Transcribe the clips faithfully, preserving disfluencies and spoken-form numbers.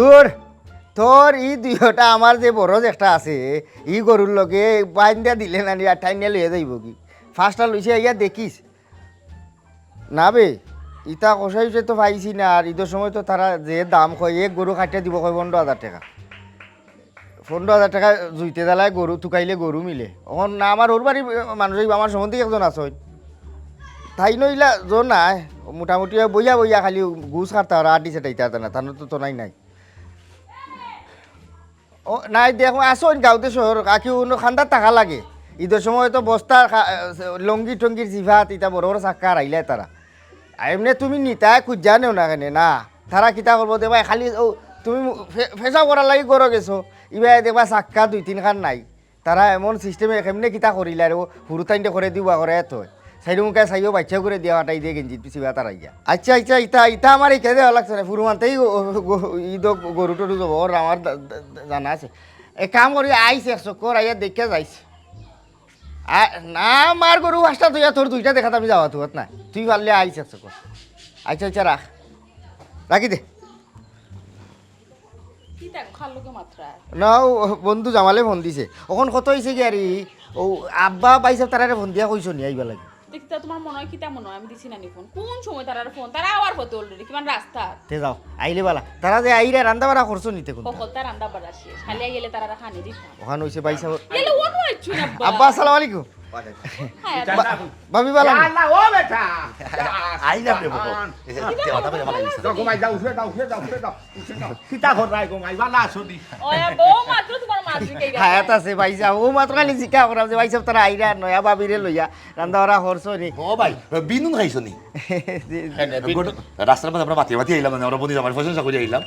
তোর, তোর ই দুইওটা আমার যে বড় একটা আছে, ই গরুর লগে বাইন্দা দিলে না নি, আর টাইনে লইয়া যাইবো কি? ফার্স্টটা লইছে, আইয়া দেখিস। না বে, ইতা কষাই উষাই তো পাইছি না, আর ইদর সময় তো তারা যে দাম কয়, এক গরু কাটিয়া দিব কয় পনেরো হাজার টেকা। পনেরো হাজার টেকা জুইতে জ্বালায় গরু, তুকাইলে গরু মিলে। অখন না আমার ওর বাড়ির মানুষ অইবা, আমার সম্বন্ধী একজন আছে, তাইন ইলা জন নাই, মোটামুটি বইয়া বইয়া খালি গুছ কাটতা আর আড্ডি সেটাইতা না, তান তো তো নাই নাই। ও, নাই, দেখো, আসইন গাঁওতে শহর, কাকি উনো খান্দাত থাকা লাগে। ইদর সময় তো বস্তার খা-, লঙ্গি টঙ্গির জিভাত, ইতা বড় বড় চাক্কা হারাইলে তারা। আর এমনে তুমি নিতায় খুঁজা নেও না কেনে, না। তারা কিতা করবো, দেখবা, খালি ও, তুমি মু-, ফে-, পেশাব করার লাগি ঘরো গেছো, ইবায় দেখবা চাক্কা দুই তিন খান নাই। তারা এমন সিস্টেমে কেমনে কিতা করিলা রে, ও হুরুতাইন্ডে করে দিবা করে এত। সাইডে মুখে সাইও বাচ্চা করে দিয়া ফাটাই দিয়ে গেঞ্জিত পিছিবা তারাইয়া। আচ্ছা, আচ্ছা, ইতা, ইতা আমার ইখান দেওয়া লাগছে না, ফুরু মানতেই ও, ও, ও, ইদো গরু টরু যাবো, ওর আমার দা-, দা-, দা-, জানা আছে। এক কাম করি, আইস এক চক্কর, আইয়া দেখিয়া যাইস। আ, না, আমার গরু পাঁচটা থইয়া তোর দুইটা দেখাত আমি যাওয়া তুয়াত না। তুই পারলে আইস এক চক্কর। আচ্ছা, আচ্ছা, রাখ। রাখি দে। কিতা গো, কার লগে মাতরায়? না, ও বন্ধু জামালে ফোন দিছে। অখন কত অইছে গি আর ই, ও আব্বা ভাইসাব তারারে ফোন দিয়া কইছো নি আইবার লাগি? দেখি তো, তোমার মনে হয় কিতা মনে হয় আমি দিছি না নি ফোন? কোন সময় তারার ফোন? তারা আওয়ার পথে already, কিমান রাস্তা? তে যাও, আইলে বালা। তারা যে আইরা রান্দা বাড়া করছো নি তে কোনটা? হকলতা রান্দা বাড়া শেষ। খালি আইলে তারারে খানি দিতাম। অখান অইছে ভাইসাব। এলে অনো আইছো না আব্বা। আব্বা, আসসালামু আলাইকুম। হায় আব্বা। বা-, ভাবি বালা নি? আল্লাহ, ও বেটা। আইলাম রে বাবা। এই যে, তে কথা বলে ভালো লাগছে। যাও, ঘুমাই যাও, উঠে যাও, উঠে যাও, উঠে যাও। কিতা কররায় গো মাই, বালা আছো নি? ওই, বউ মাত্র তোমার মা জিকাইরা। হায়াত আছে ভাইসাব, ও মাত্র খালি জিকা করাম যে ভাইসাব তারা আইরা নয়া ভাবিরে লইয়া, রান্দা বাড়া করছো নি? ও ভাই, বিনুন খাইছো নি? জি, জি। হ্যাঁ, বিনুন। রাস্তার মাঝে আমরা মাতিয়া মাতিয়া আইলাম, মানে আমরা বনি জামাইর প্রশংসা করি আইলাম।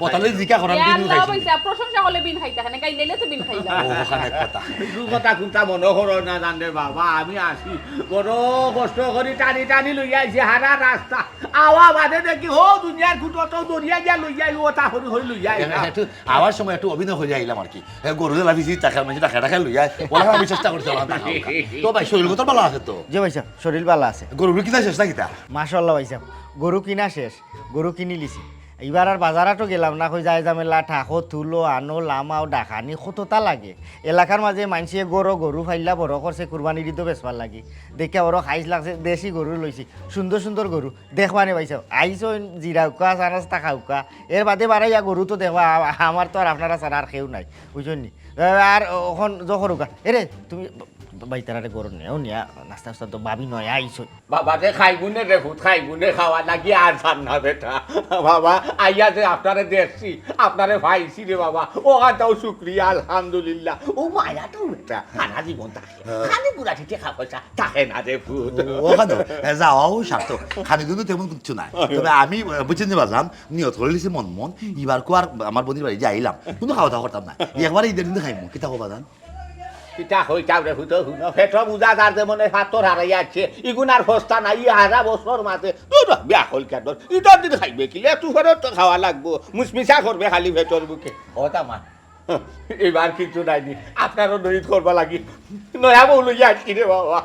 কথা লই জিকা করাম, ইয়া বিনুন আল্লাহ খাইছো নি? ভাইসাব, প্রশংসা করলে বিন খাইতা, কেনে গাইল দিলে তো বিন খাইলা। ও, ওখানে কথা। এই কথা কোনটা মনে করো না জানে বাবা, আমি আছি। বড় কষ্ট করি টানি টানি লইয়া আইছি হারা রাস্তা। আওয়া বাদে দেখি, ও দুনিয়ার খুঁটো তো দরিয়া গিয়া লইয়া আইলো, ওটা হরি হরি লইয়া আইলা। একটু আওয়ার সময় একটু অভিনয় করি আইলাম আর কি। এ, গরু যে লাফিছি, টাকা মেশি টাকা টাকা লইয়া আই। ওলা আমি চেষ্টা করছি, ওলা টাকা উঠা। তো ভাই, শরীর কত ভালো আছে তো? জি ভাইসাব, শরীর ভালা আছে। গরু কিনা শেষ না কিতা? মাশাআল্লাহ ভাইসাব, গরু কিনা শেষ, গরু কিনিলিছি। ইবার আর বাজার হাটো গেলাম না, কই যায় ঝামেলা, ঠাকো, তুলো, আনো, লামাও, ডাকানি, কততা লাগে। এলাকার মাঝে মানষে গরু, গরু ফাইল্লা বড় করছে কুরবানির ইদো বেচবার লাগি। দেখিয়া বড় খাইছ লাগছে, দেশি গরু লইছি, সুন্দর সুন্দর গরু। দেখবা নে ভাইসাব, আইছইন জিরাউক্কা, চা নাস্তা খাউক্কা, এর বাদে বারাইয়া গরু তো দেখবা, আ-, আমার তো আর আপনারা ছাড়া আর কেউ নাই, বুঝছইন নি? আর অখন জখরুকা, এরে, তুমি বা-, বা-, বাইতারারে গরু নেও, নিয়া নাস্তা উস্তা তো ভাবি নয় আইছইন। বাবা রে, খাইবো নে রে পুত, খাইবো নে, খাওয়া লাগি আর জান না বেটা। বাবা, আইয়া যে আপনারে দেখছি, আপনারে পাইছি রে বাবা, ও আদাও শুক্রিয়া, আলহামদুলিল্লাহ। ও মায়া তো বেটা, সারা জীবন থাকে। খালি গুড়া ঠিকে খা পয়সা থাকে না রে পুত। ও, ওখানে, এ, যাও, ও স্বার্থ। খানি দুধ তেমন কিচ্ছু নাই। তবে আমি, এ, বুঝছেন যে বাজান, নিয়ত করে লিছি মন মন, এবার কো আর আমার বনির বাড়ি যাইলাম, কোনো খাওয়া দাওয়া করতাম না। একবারে ইদের দিন খাইমু, কিতা কবা জান? কিতা কইতাম রে পুত, হুনো, পেটো বুঝা যার যে মনে পাথর হারাই আছে, ইগুনার হস্তা নাই, ই হারা বছর মাঝে, দূর, বিয়া হল কেন? ইটার দিন খাইবে কি? লে, তুফারও তো খাওয়া লাগবো, মুসমিসা করবে খালি পেটর বুকে। ও তা মা, এবার কিছু নাইনি, আপনারও নইত করবা লাগি। নয়া বউ লইয়া আইছি রে বাবা।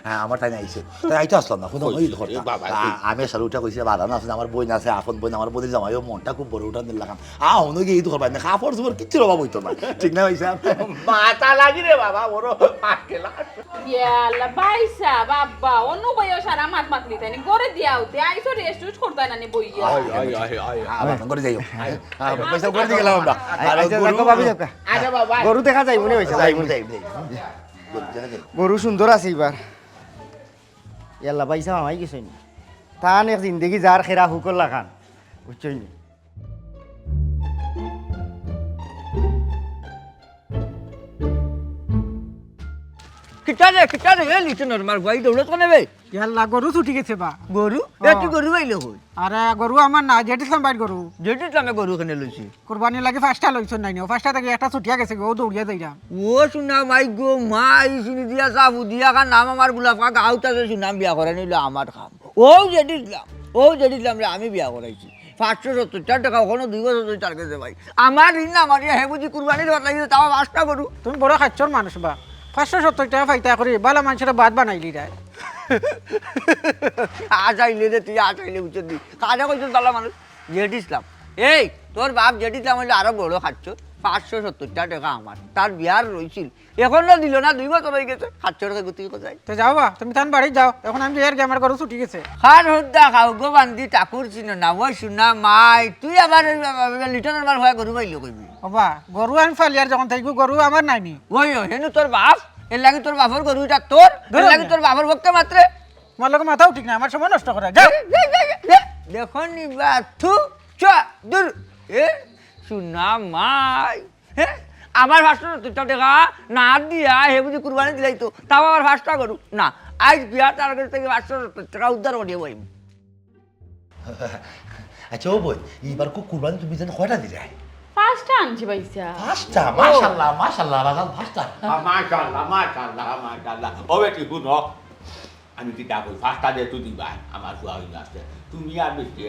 হ্যাঁ, আমার তাই আইছে। তাই আইতো আসলাম না, কোনো ওই, নইত করো। এ বাবা, আ-, আমি আসলে ওটা কইছি, বাধা না আছে, আমার বোন আছে, আপন বোন, আমার বোনের জামাইও মনটা খুব বড়, ওটা দিল লাগাম। আ, হনো গিয়ে ইদ করবা না, কাপড় চোপড় কিচ্ছু অভাব হইতো না। ঠিক না ভাইসাব? মাথা লাগি রে বাবা, বড় পাক গেলা। ইয়া আল্লাহ, ভাইসাব, আব্বা, অনু ভাইও সারা মাত মাতলি তাই নি, ঘরে দিয়া উঠে, আইসো রেস্ট উস্ট করতে না নি বইয়া। আয়, আয়, আয়, আয়। আ, বাবা, ঘরে যাইও। আয়, আ, আয়, ভাইসাব, ঘরে দিয়ে গেলাম আমরা। আয়, আর আচ্ছা, গরু দেখো, ভাবি, দেখো। আচ্ছা, বাবা। গরু দেখা যাইবো নি, ভাইসাব? যাইবো, যাইবো, যাইবো। গরু দেখা যাইবো। গরু সুন্দর আছে এবার। ইয়াল্লা, ভাইসাব, আমাই গেছইন। তান এক জিন্দেগি যার খেরা হুকর লাখান। বুঝছইন নি? কিতা রে, কিতা রে, এ লিটনর মার ভাই দৌলত কেনে বে? ইয়াল্লা, গরু ছুটি গেছে বা। গরু? এ, তুই গরু পাইলে কই? আরে, গরু আমার না, জেড ইসলাম ভাইর গরু। জেড ইসলামে গরু কেনে লইছে? কুরবানির লাগি পাঁচটা লইছইন নাইনি, ও পাঁচটা থাকি একটা ছুটিয়া গেছে গো, ও দৌড়িয়া যাইরা। ও সুনাম, আই গো, মা, ই চিনি দিয়া, সাবু দিয়া, কার নাম আমার গোলাপ কাকা, আউতা যে সুনাম বিয়া করে নিল আমার কাম। ও জেড ইসলাম, ও জেড ইসলাম রে, আমি বিয়া করাইছি। পাঁচশো সত্তর টেকা, অখনো দুই বছর ধরি তার গেছে ভাই। আমার ঋণ না মারিয়া হে বুঝি কুরবানির বাদ লাগিয়ে তাও পাঁচটা গরু। তুমি বড় খাচ্ছর মানুষ বা, পাঁচশো সত্তর টেকা পাইতা করি, বালা মানুষের ভাত বানাইলি রে। আজ আইলে রে তুই, আজ আইলে বুঝছস নি? কাজে কইছস বালা মানুষ, জেড ইসলাম। এই, তোর বাপ যেটি দাম অইলো আরো বড় খাচ্ছ, পাঁচশো সত্তরটা টেকা আমার, তার বিয়ার রইছিল, এখনো দিল না, দুই বছর অই গেছে, খাচ্ছ টেকা গুতি কোথায়? তো যাও বা, তুমি তান বাড়িত যাও, এখন আমি যাই আর কি, আমার গরু ছুটি গেছে। খার হুদ্দা খাও গো বান্দি, ঠাকুর চিনো না, ওই শুনা মাই, তুই আবার ওই লিটনের বার হয়ে গরু পাইলো কইবি? ওবা, গরু আমি ফালিয়ার যখন থাকি, গরু আমার নাইনি। ওই, ওই, হেনু তোর বাপ, এর লাগি তোর বাপর গরু এটা তোর, এর ধরো লাগি না। তোর বাপর পক্ষে মাত্রে। তোমার লগে মাথাও ঠিক না, আমার সময় নষ্ট করা। যাও। এ, এ, এ, এ, দেখো নি বা, থু, চ, দূর। এ, শুনা মাই। হে, আমার পাঁচশো সত্তর টেকা না দিয়া হে বুঝি কুরবানি দিলাই তো, তাও আমার পাঁচটা গরু। না, আজ বিয়ার তার কাছ থেকে পাঁচশো সত্তর টেকা উদ্ধার করিয়া বইম। আচ্ছা, ও বই, এইবার কু-, কুরবানি তুমি যেন কয়টা দিলে? পাঁচটা আনছি ভাইসা। পাঁচটা? ও। মাশাআল্লাহ, মাশাআল্লাহ, বাজান, পাঁচটা। আ, মাশাআল্লাহ, মাশাআল্লাহ, মাশাআল্লাহ। ও বেটি, হুনো, আমি কিতা কই, পাঁচটা যেহেতু দিবা, আমার ফুয়া হইল আছে। তুমি আর বেটি,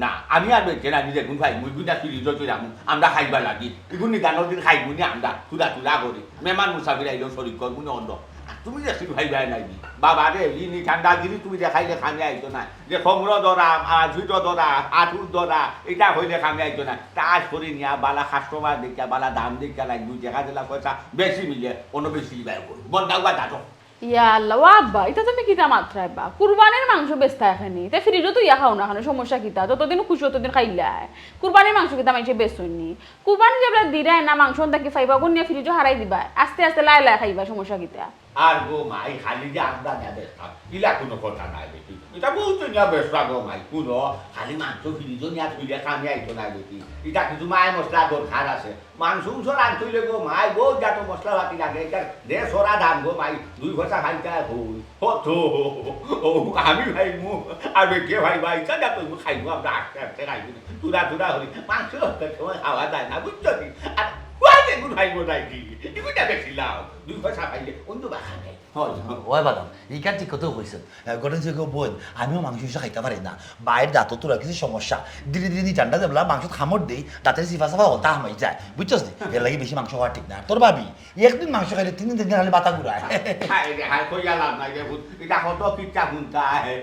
না, আমি আর বেটি না, আমি যেগুন ভাই, মুই গুনা ফিরি যত যামু, আমরা খাইবা লাগি। এগুন নিদানোর দিন খাইবো নি আমরা, তুলা তুলা করি। মেহমান মুসাফির আইলেও শরিক করবো নি অন্য। আর তুমি যে সিল ভাই ভাই নাইবি। বাবা রে, ই নি ঠান্ডা গিরি তুমি দেখাইলে খামে আইতো না। যে খমর ধরা, আর জুইটো ধরা, আঠুর ধরা, এটা হইলে খামে আইতো না। তা আজ করি নিয়া বালা কাস্টমার দেখিয়া, বালা দাম দেখিয়া লাগবো, দেখা দিলা পয়সা বেশি মিলে, অন্য বেশি লিবাই করবো। বন্ধাও বা দাঁড়ো। ইয়া আল্লাহ, ও আব্বা, ইতা তুমি কিতা মাতরায় বা? কুরবানির মাংস বেচতা এখানে, তে ফ্রিজও তো ইয়া খাও না, এখানে সমস্যা কিতা? যতদিন খুশি ততদিন খাইলায়। কুরবানির মাংস কিতা মাইনষে বেচইন নি? কুরবানি যেবলা দিরায় না, মাংস অন্তা কি ফাইবা, গুন নিয়া ফ্রিজও হারাই দিবা, আস্তে আস্তে লায় লায় খাইবা, সমস্যা কিতা? আর গো মাই, খালি যে আমরা না বেচতাম, ইলা কোনো কথা নাই বেটি। এটা বহুত নিয়া বেচবা গো মাই, কোনো খালি মাংস ফ্রিজও নিয়া থইলে খামে আইতো না বেটি। এটা কিছু মায় মশলা দরকার আছে, মাংস উংস রান্ধতে অইলে গো মাই, বহুত জাত মশলা পাতি লাগে। এটা দে সরা দাম গো মাই, দুই পয়সা খাইতে হয়। ও তো, ও, আমি ভাই মু, আর বেটিয়ে ভাই ভাই, ইচ্ছা যা তুই খাইবো, আমরা আস্তে আস্তে খাইবো। তুরা তুরা হরি, মাংস হতে সময় খাওয়া যায় না, বুঝছো নি? আর ওই বেগুন ভাই বোধ হয় কি, এগুনটা বেশি লাও, দুই পয়সা খাইলে অন্য বাসা নেই। হয়, হয়। ওই বাদাম, ইখান ঠিক কথা কইছেন। আহ, ঘটনা হইছে গো বোন, আমিও মাংস উংস খাইতে পারি না। বাইর দাঁতও তোরা কিছু সমস্যা। ধীরে ধীরে নি ঠান্ডা দেবলা মাংস খামড় দেই, দাঁতের সিফা সাফা হতা হামাই যায়। বুঝছস নি? এর লাগি বেশি মাংস খাওয়া ঠিক না। আর তোর ভাবি, একদিন মাংস খাইলে তিন দিন, তিন দিন খালি মাথা ঘুরায়। হায় রে, হায়, কইয়া লাভ নাই রে, ভূত। এটা কত কিচ্ছা হুনতা, হে।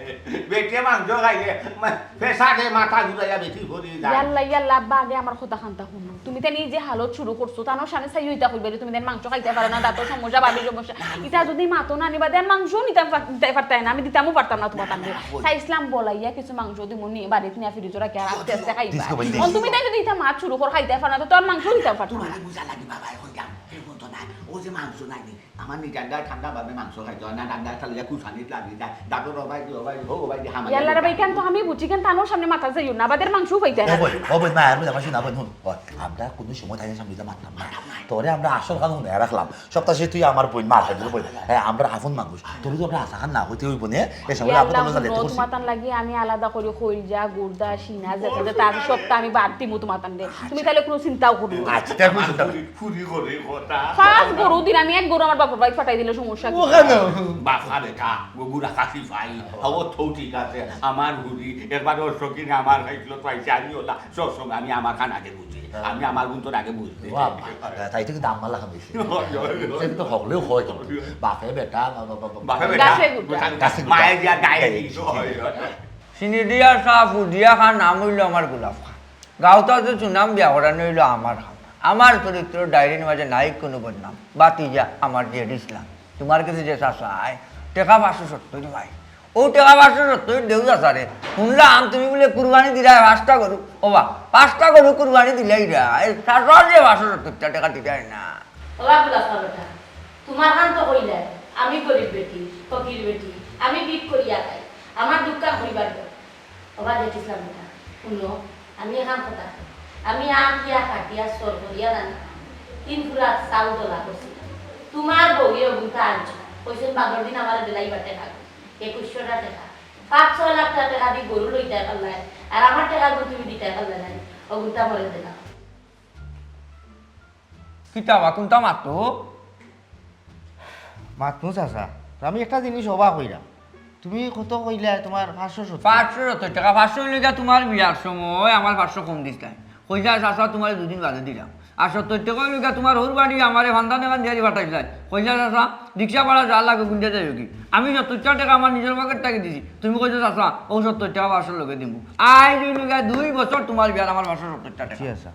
বেটে মাংস খাইলে, মা-, প্রেসারে মাথা ঘুরাইয়া বেটি পড়ি যায়। ইয়াল্লা, ইয়াল্লা, আব্বা, আগে আমার কথা খান্তা হুনো। তুমি তাইন ই যে হালত শুরু করছো, তানোর সামনে চাইও ইতা কইবা যে তুমি তাইন মাংস খাইতায় পারো না, দাঁতর সমস্যা, বাবির সমস্যা। ইতা যদি মাতো না নিবা, দেন মাংসও নিতাম পার-, নিতায় পারতায় না, আমি দিতামও পারতাম না তোমার তানরে। চাইছিলাম বলাইয়া কিছু মাংস দিমু নি, বাড়িত নিয়া ফ্রিজো রাখিয়া আর আস্তে আস্তে খাইবা। দিস গো, দিস। অন তুমি তাইন যদি ইতা মাত শুরু কর, খাইতায় পারো না, তো আর মাংসও নিতাম পারতাম না। তোমারে বুঝা লাগি বাবায় কইলাম, এর মতো না। ও যে মাংস নাইনি, আমার নি ঠান্ডা ঠান্ডা ভাবে মাংস খাইতে হয় না, ঠান্ডা খাইলে কুসানিত লাগি যায়, ডাক্তার হবাই দি, হবাই দি, হো হবাই দি, হামাই ইয়াল্লা রে ভাই, কেন তো আমি বুঝি কেন, তানোর সামনে মাথা যাইও না, আবার মাংস পাইতে না। ওই, ওই, না, আর বুঝলাম, শুন, ওই, হুন, ওই, আমরা কোনো সময় তাইন সামনে মারতাম না। তোরে আমরা আসল কারণ মনে রাখলাম, সপ্তাহে তুই আমার বোন, মার খাইতে বোন, হ্যাঁ, আমরা আপন মানুষ, তোরে তো আমরা আশা খান না হইতে হইব নে, এ সময় ইয়া আমরা আল্লাহ, তোর জালে হুনো, করছি। তোমার তান লাগি আমি আলাদা করি কইলজা, গুর্দা, সিনা, যেটা যেটা আমি সবটা আমি বাদ দিমু তোমার তান দে। তুমি তাইলে কোনো চিন্তাও করো না। আচ্ছা, তাই কোনো চিন্তা নাই। ফুরি করে কথা। পাঁচ গরু দিন আমি এক গরু আমার বাপর বাড়ি ফাটাই দিলে সমস্যা কি? ওখানে। বাবা বেটা, ও বুড়া কাশি ভাই, ও তো ঠিক আছে, আমার বুড়ি, একবার ওর সঙ্গে আমার খাইছিল, তো আইসে আমি ওলা, সব সময় আমি আমার খান আগে বুঝি, আমি আমার গুণ তোর আগে বুঝি। বাবা, তাই তো কিন্তু আমার লাখান বেশি। হয়, হয়, হয়। সে তো হকলেও হয় কিন্তু। বাপে বেটা, বা-, বা-, বা-, বা-, বাপে বেটা, গাছে গুটা। গাছে গুটা। মায়ে দিয়া গায়ে দিত, হয়, হয়। সিনিডিয়া শাহ ফুদিয়া খান নাম অইলো আমার গোলাপ খান। গাঁওত যে সুনাম বিয়া করানি অইলো আমার খান। আমার চরিত্র ডায়েরির মাঝে নাই কোনো বদনাম। বাতিজা আমার জেড ইসলাম। তোমার কাছে যে চাচা আয়, টেকা পাঁচশো সত্তর ভাই। ও টেকা পাঁচশো সত্তর দেও চাচারে। শুনলাম তুমি বুলে কুরবানি দিলায় পাঁচটা গরু। ও বা, পাঁচটা গরু কুরবানি দিলায় রা। এ চাচা যে পাঁচশো সত্তরটা টেকা দিলায় না। ওবা বুলাফা বেটা, তোমার খান তো কইলায়, আমি গরিব বেটি, ফকির বেটি, আমি ভিক করিয়া খাই, আমার দুঃখ করিবার দর। ওবা জেড ইসলাম বেটা, হুনো, আমি এখান কথা কই। আমি আটিয়া কাটিয়া সর করিয়া রান্না, তিন ফুরা চাউল দলা করছি। তোমার বউয়ে অগুনতা আনছো, কইছইন বাদর দিন আমারে দিলাইবা টেকা, একুশশোটা টেকা, পাঁচ ছয় লাখ টেকা দি গরু লইতায় পারলায়, আর আমার টেকা গু তুমি দিতায় পারলায় না, অগুনতা মরে দিলাম। কিতা বা, কুনতা মাতো? মাতমু চাচা, তো আমি একটা জিনিস অবাক অইরাম। তুমি কত কইলায় তোমার পাঁচশো সত্তর? পাঁচশো সত্তর টেকা, পাঁচশো অইলে গিয়া তোমার বিয়ার সময় আমার পাঁচশো কম দিছলায়। কইছলায়, "চাচা, তোমারে দুদিন বাদে দিলাম।" আর সত্তইর টেকা অইলো গিয়া তুমার হউর বাড়ি আমারে ফান্দা দেখান দিয়া পাঠাইছলায়। কইলা, "চাচা, রিক্সা ভাড়া যা লাগে গুনতে যাইওগি।" আমি সত্তইর টেকা আমার নিজর পকেট থাকি দিছি। তুমি কইছো, "চাচা, অউ সত্তইর টেকা পাঁচশোর লগে দিমু।" আইজ অইলো গিয়া দুই বছর তুমার বিয়ার আমার পাঁচশো সত্তইর টেকা। জি, আচ্ছা।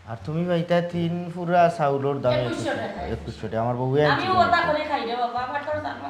আর তুমি পাইতায় তিন পুরা চাউলর দাম একুশশো টেকা। একুশশো টেকা। আমার বউয়ে আনছে।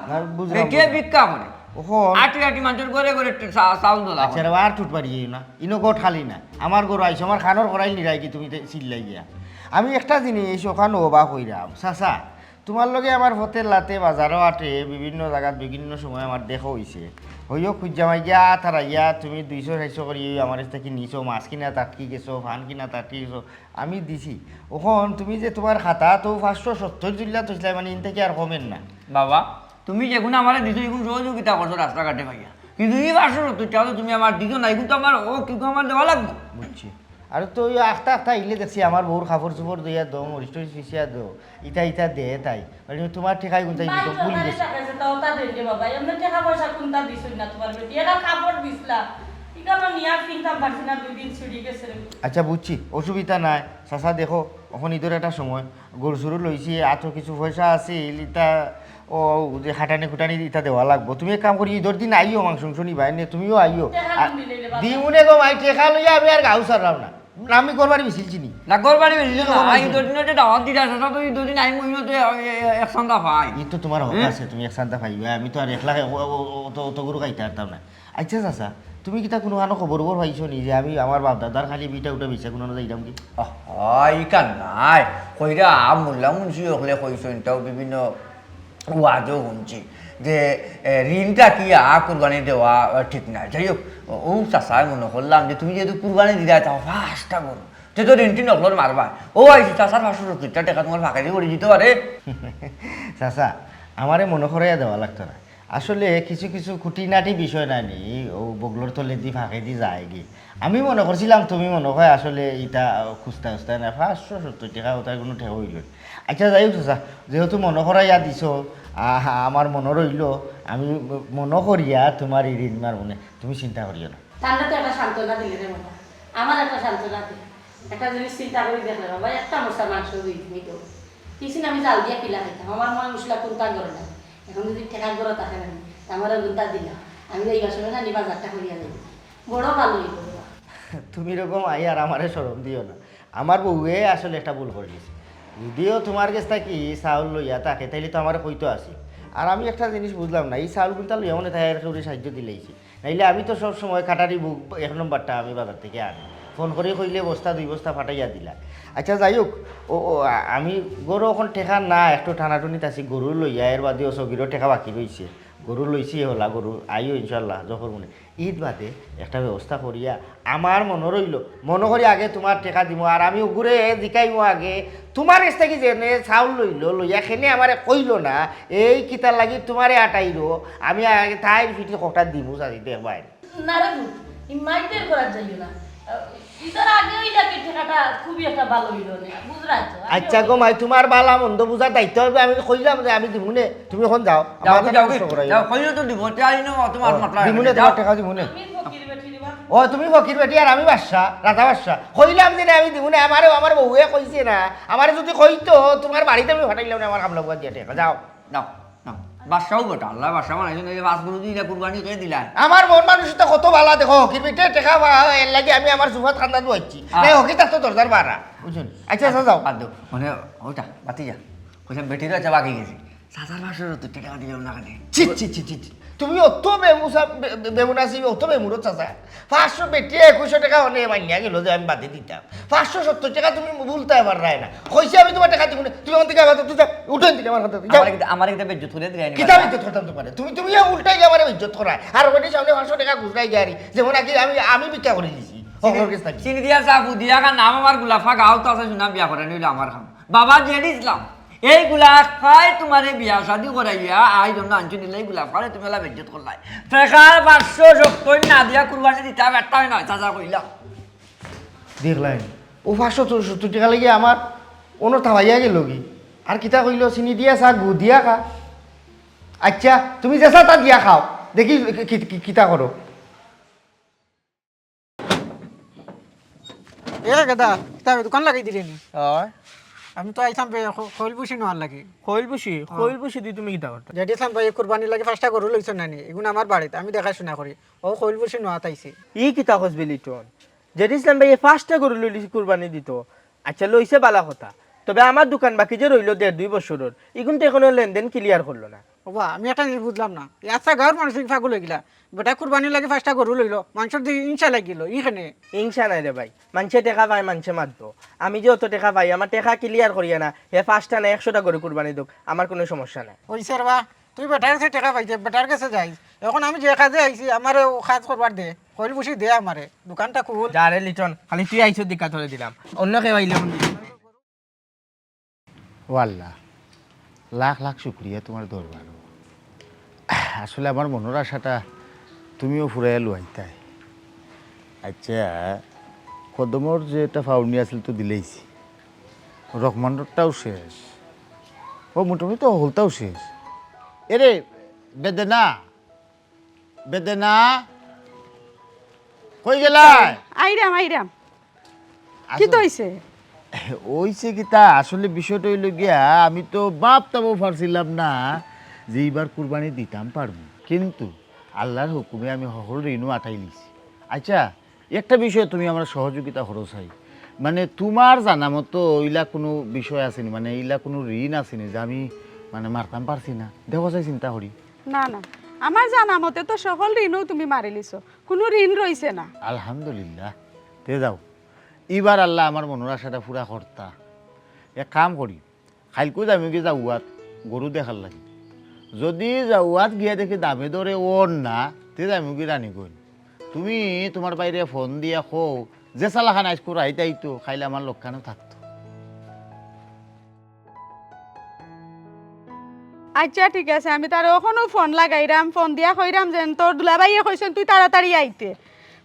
না, বুঝলাম, বেটিয়ে বুঝলাম। ভিক্ষা করে। অখন আটি আটি মানষর ঘরে ঘরে চা-, চাউল দলা আচ্ছা, করে। আর টুট পারি না। ইনো ঘর খালি না। আমার ঘর আইছো, আমার খানোর করাই নিরাই কি তুমি তে-, চিল্লাই গিয়া। আমি একটা জিনিস অখান অবাক অইরাম। চাচা, তুমার লগে আমার ফতে লাতে বাজারো আটে বিভিন্ন জাগাত বিভিন্ন সময় আমার দেখা অইছে। হইও খুঁজ জামাই গিয়া তারাইয়া তুমি দুইশো চাইরশো করি আমার কাছ থাকি নিছো, মাছ কিনা তাটকি গেছো, ফান কিনা তাটকি গেছো। আমি দিছি। অখন তুমি যে তুমার খাতা তো পাঁচশো সত্তইর জুল্লা থইছলায়, মানে, ইন থাকি আর কমের না। বাবা, তুমি যেগুন আমারে দিছো, ইগুন সহযোগিতা করছো রাস্তাঘাটে পাইয়া। কিন্তু ই পাঁচশো সত্তইর টেকা তো তুমি আমার দিছো না, ইগুন তো আমার, ও, কিন্তু আমার দেওয়া লাগবো। বুঝছি। আর তো ওই আখতা আখতা আইলে দেখছি আমার বউর কাপড় চোপড় ধইয়া দেও, মরিচ টরিচ পিছিয়া দেও, ইতা ইতা দে তাই। মানে, তুমার টেকা ইগুন তাই ভাই, দিতো, ভুলি গেছি। টাকা আছে, তাও তা দেন রে বাবা। এমনি টেকা পয়সা কুনতা দিছইন না তুমার বেটি? এরা কাপড় দিছলা। ইটা তো নিয়া ফিনতাম পারছি না, দুই দিন ছুটি গেছে রে। আচ্ছা, বুঝছি, অসুবিধা নাই। চাচা, দেখো, অখন ইদর একটা সময়, গরু চরু লইছি, আতো কিছু পয়সা আছিল, ইতা, ও, যে খাটানি খুটানি ইতা দেওয়া লাগবো। তুমি এক কাম করি, ইদর দিন আইও, মাংস উংস নিবায় নে, তুমিও আইও। টেকা আর দিমু নে রে বাবা। দিমু নে গো মাই, টেকা লইয়া আমি আর গাউ ছাড়লাম না। না, আমি ঘর বাড়ি বেচিলছি নি। না, ঘর বাড়ি বেচিলছি না। আই দুদিন হইতে দাওয়াত দিলা, চাচা, তো এই দুদিন আই মহিনা তো এ-, এ-, এক চান্দা পাই। ই তো তুমার হক আছে, তুমি এক চান্দা পাইবা। আমি তো আর একলা অত, অত গরু খাইতাম পারতাম না। আচ্ছা চাচা, তুমি কিতা কুনুখানো খবর খবর পাইছো নি যে আমি আমার বাপ দাদার খালি ভিটা উটা বেচিয়া কুনুখানো যাইতাম কি? অহ, ইখান নায়। কইরা মোল্লা মুন্সি অকলে কইছইন, তাও বিভিন্ন ওয়াজও হুনছি যে, এ, ঋণ থাকিয়া কুরবানি দেওয়া, এ, ঠিক না। যাই হোক, ও, ও চাচায় মনো করলাম যে তুমি যেহেতু কুরবানি দিলায়, তাও পাঁচটা গরু, তে তো ঋণ টিন অকলর মারবায়। ও আইছি, চাচার পাঁচশো সত্তইরটা টেকা তুমার ফাঁকেদি পড়ি দিতো পারে। চাচা, আমারে মনো করাইয়া দেওয়া লাগতো না। আসলে কিছু কিছু খুঁটিনাটি বিষয় নানি, ও বগলর তলেদি ফাঁকেদি যায়গি। আমি মনো করছিলাম তুমি মনো অয় আসলে ইতা খুজতা খুজতা না, পাঁচশো সত্তইর টেকা অতা কুনু টেকা অইলো না। আচ্ছা, যাই হোক চাচা, যেহেতু মনো করাইয়া দিছো, আহ, আমার মনো রইলো, আমি মনো করিয়া তুমার ই ঋণ মারমু নে, তুমি চিন্তা করিও না। তানরে তো একটা সান্ত্বনা দিলে রে বাবা, আমার একটা সান্ত্বনা দে। একটা জিনিস চিন্তা করি দেখলে বাবা, একটা মশা মাংস দুই দিনই তো। কিছু না আমি জাল দিয়া পিলা খাইতাম, আমার মা মশলা কুনতা করে না। এখন যদি টেকা করে থাকে না, তা আমার গুনতা দিলা, আমি যাই বাসনে খানি বাজারটা করিয়া যাই। বড় ভালো অইবো বাবা। তুমি এরকম আই আর আমারে শরম দিও না। আমার বউয়ে আসলে একটা ভুল করি দিছে। যদিও তুমার গেছ থাকি চাউল লইয়া থাকে, তাইলে তো আমারে কইতো আছিল। আর আমি একটা জিনিস বুঝলাম না, ই চাউল কুনতা লইয়া মনে তাই আর কেউরে সাহায্য দিলাইছে। নাইলে আমি তো সব সময় কাটারি বুক এক নম্বরটা আমি বাজার থাকি আনি। ফোন করি কইলে বস্তা দুই বস্তা ফাটাইয়া দিলা। আচ্ছা, যাই হোক, ও, ও, আ-, আমি গরু অখন টেকা না, একটু টানাটুনিত আছি, গরু লইয়া, এর বাদেও সগিরও টেকা বাকি রইছে। গরু লইছি হলা, গরু আইও ইনশাল্লাহ, জফর মনে। ইদ বাদে একটা ব্যবস্থা করিয়া আমার মনো রইলো, মনো করি আগে তুমার টেকা দিমু, আর আমি ওগুরে জিকাইমু আগে, তুমার গেছ থাকি যেনে চাউল লইলো, লইয়া কেনে আমারে কইলো না, এই কিতার লাগি তুমারে আটাইলো, আমি আগে তাইর ফিটি খোটা দিমু চাচি দেখবায়। না রে পুত, ই মাইন্ড করাত যাইও না। আহ, ইতার আগে অইলা কি টেকাটা খুবই একটা ভালো অইলো নে, বুঝরায় তো? আচ্ছা গো মাই, তুমার বালা মন্দ বুঝার দায়িত্ব অইবো, আমি কইলাম যে আমি দিমু নে, তুমি অখন যাও, যাও, আমার যাও, নষ্ট করাইও যাও, না। কইলে তো দিমু, তে আইনো তোমার ও, মাতলা দিমু নে, যাও। তুমার টেকা দিমু নে। আমি ফকির বেটি রে বা। ও, তুমি ফকির বেটি আর আমি বাদশা, রাজা বাদশা। কইলাম যে না, আমি দিমু নে, আমারে, আমার বউয়ে কইছে না, আমারে যদি কইতো, তুমার বাড়িত আমি ফাটাইলাম না, আমার কামলা বুয়া দিয়া টেকা, যাও। নাও, নাও। বাদশাও বেটা, আল্লায় বাদশা বানাইছইন, এই পাঁচ গরু দিয়া কুরবানি কে দিলা? আমার মন মানসিকতা কত ভালা দেখো, ফকির বেটিয়ে টেকা পা-, এর লাগি আমি আমার জুফাত কান্দা দুয়াইছি। আহ। নাই, হকি থাকতো দরজার বারা। বুঝছইন? আচ্ছা, আচ্ছা, যাও। বাদ দেও। মানে, ওটা, বাতি যা। কইলাম, বেটিরও আচ্ছা বাকি গেছে। চাচার পাঁচশো সত্তইর টেকা দিলাম না কেনে? ছি, ছি, ছি, ছি, ছি। তুমি অত বেমুসা-, বে-, বে-, বেমুনাসিব, অত বেমুরত চাচা। পাঁচশো বেটিয়ে একুশশো টেকা অনে মানিয়া গেলো যে আমি বাদে দিতাম। পাঁচশো সত্তইর টেকা তুমি ভুলতায় পাররায় না। কইছি আমি তুমার টেকা দিমু নে, তুমি অন থাকি আবার তুই যাও, উঠো অন থাকি আমার কথা, যাও। আমারে কিতা, আমারে কিতা বেইজ্জত করিয়া দিরায় নি কিতা বাবা? বেইজ্জত করতাম তুমারে? তুমি, তুমি উল্টাই গিয়া আমারে বেইজ্জত করায়। আর ওখানে সামনে পাঁচশো টেকা খুজরায় গিয়া আরি, যেমন আগে আমি, আমি ভিক্ষা করি নিছি। চিনি, হকলর গেছ থাকি। চিনি দিয়া চা ফু দিয়া খা, নাম আমার গুলাফা, গাঁও তো আছে, শুনাম বিয়া করানি অইলো আমার কাম। বাবা জেড ইসলাম, এই গুলাফায় তুমারে বিয়া শাদি করাইয়া, আই জন্য আনছো নিলে এই গুলাফারে তুমি অলা বেইজ্জত করলায়। টেকা পাঁচশো সত্তইর না দিয়া কুরবানি দিতাম, একটা অয় না, চাচা কইলাম। দেখলায় নি? ও পাঁচশো সত্তইর টেকা লাগি আমার অনো থামাইয়া গেলোগি। আর কিতা কইলো, চিনি দিয়া চা, গু দিয়া খা। আচ্ছা, তুমি যেছা তা দিয়া খাও। দেখি কি, কি, কি, কিতা করো। এ গেদা, কিতা দোকান লাগাই দিলে নি? অয়। আমি তো আইছলাম বে, খ-, খইল বুসি নেওয়ার লাগি। খইল বুসি? অ। খইল বুসি দি তুমি কিতা করতা? জেড ইসলাম ভাই, কুরবানির লাগি পাঁচটা গরু লইছইন না নি? ইগুন আমার বাড়িত, আমি দেখাশুনা করি। অউ খইল বুসি নেওয়াত আইছি। ই কিতা কস বে লিটন? জেড ইসলাম ভাইয়ে পাঁচটা গরু লইলিছে কুরবানি দিতো। আইচ্ছা, লইছে বালা কথা। তবে আমার দোকান বাকি যে রইলো দেড় দুই বছরর, ইগুন তো এখনো লেনদেন clear করলো না। ওবা, আমি একটা জিনিস বুঝলাম না। ই আচ্ছা গাঁওর মানুষ পাগল অইগেলা। বেটা কুরবানির লাগি পাঁচটা গরু লইলো, মানষর দি হিংসা লাগিলো, ইখানে। হিংসা নায় রে ভাই, মানষে টেকা পায়, মানষে মাতবো। আমি যে অত টেকা পাই, আমার টেকা clear করিয়া না, হে পাঁচটা না একশোটা গরু কুরবানি দেউক, আমার কুনু সমস্যা নাই। অইছে রে বা, তুই বেটার গেছে টেকা পাইতে, বেটার গেছে যাইস। এখন আমি যে কাজে আইছি, আমারে অউ কাজ করবার দে, খইল বুসি দে আমারে, দোকানটা খুল। যা রে লিটন, খালি তুই আইছস দেখা তোরে দিলাম, অন্য কেউ আইলে অখন দিবি। ও আল্লাহ, লাখ লাখ শুকরিয়া তুমার দরবারো। আসলে আমার মনর আশাটা তুমিও ফুরাইয়া লওয়াইতায়। আইচ্ছা, কদমর যে একটা পাউনি আছিল তো দিলাইছি, রহমানরটাও শেষ, অউ মোটামুটি তো হকলটাও শেষ। এরে বেদেনা, বেদেনা, কই গেলায়? আইরাম, আইরাম। কিতা অইছে? অইছে কিতা, আসলে বিষয়টা অইলো গিয়া, আমি তো ভাবতামও পারছিলাম না যে ইবার কুরবানি দিতাম পারমু, কিন্তু আল্লার হুকুমে আমি হকল ঋণও আটাইলিছি। আইচ্ছা, একটা বিষয়ে তুমি আমার সহযোগিতা করো চাই, মানে, তুমার জানা মতো ইলা কুনু বিষয় আছে নি, মানে, ইলা কুনু ঋণ আছে নি যে আমি, মানে, মারতাম পারছি না? দেখো চাই, চিন্তা করি। না, না, আমার জানা মতে তো হকল ঋণও তুমি মারিলিছো, কুনু ঋণ রইছে না। আলহামদুলিল্লাহ। তে যাও, ইবার আল্লায় আমার মনর আশাটা পুরা করতা। এক কাম করি, কাইলকু যাইমুগি জাউয়াত গরু দেখার লাগি। যুদি জাউয়াত গিয়া দেখি দামে দরে অর না, তে যাইমুগি রানীগঞ্জ। তুমি তুমার ভাইরে ফোন দিয়া কও, যে চালাখান আইজকু রাইত আইতো, কাইল আমার লগে থাকতো। আইচ্ছা, ঠিক আছে, আমি তারে অখনউ ফোন লাগাইরাম, ফোন দিয়া কইরাম যেন তোর দুলাভাইয়ে কইছইন তুই তাড়াতাড়ি আইতে,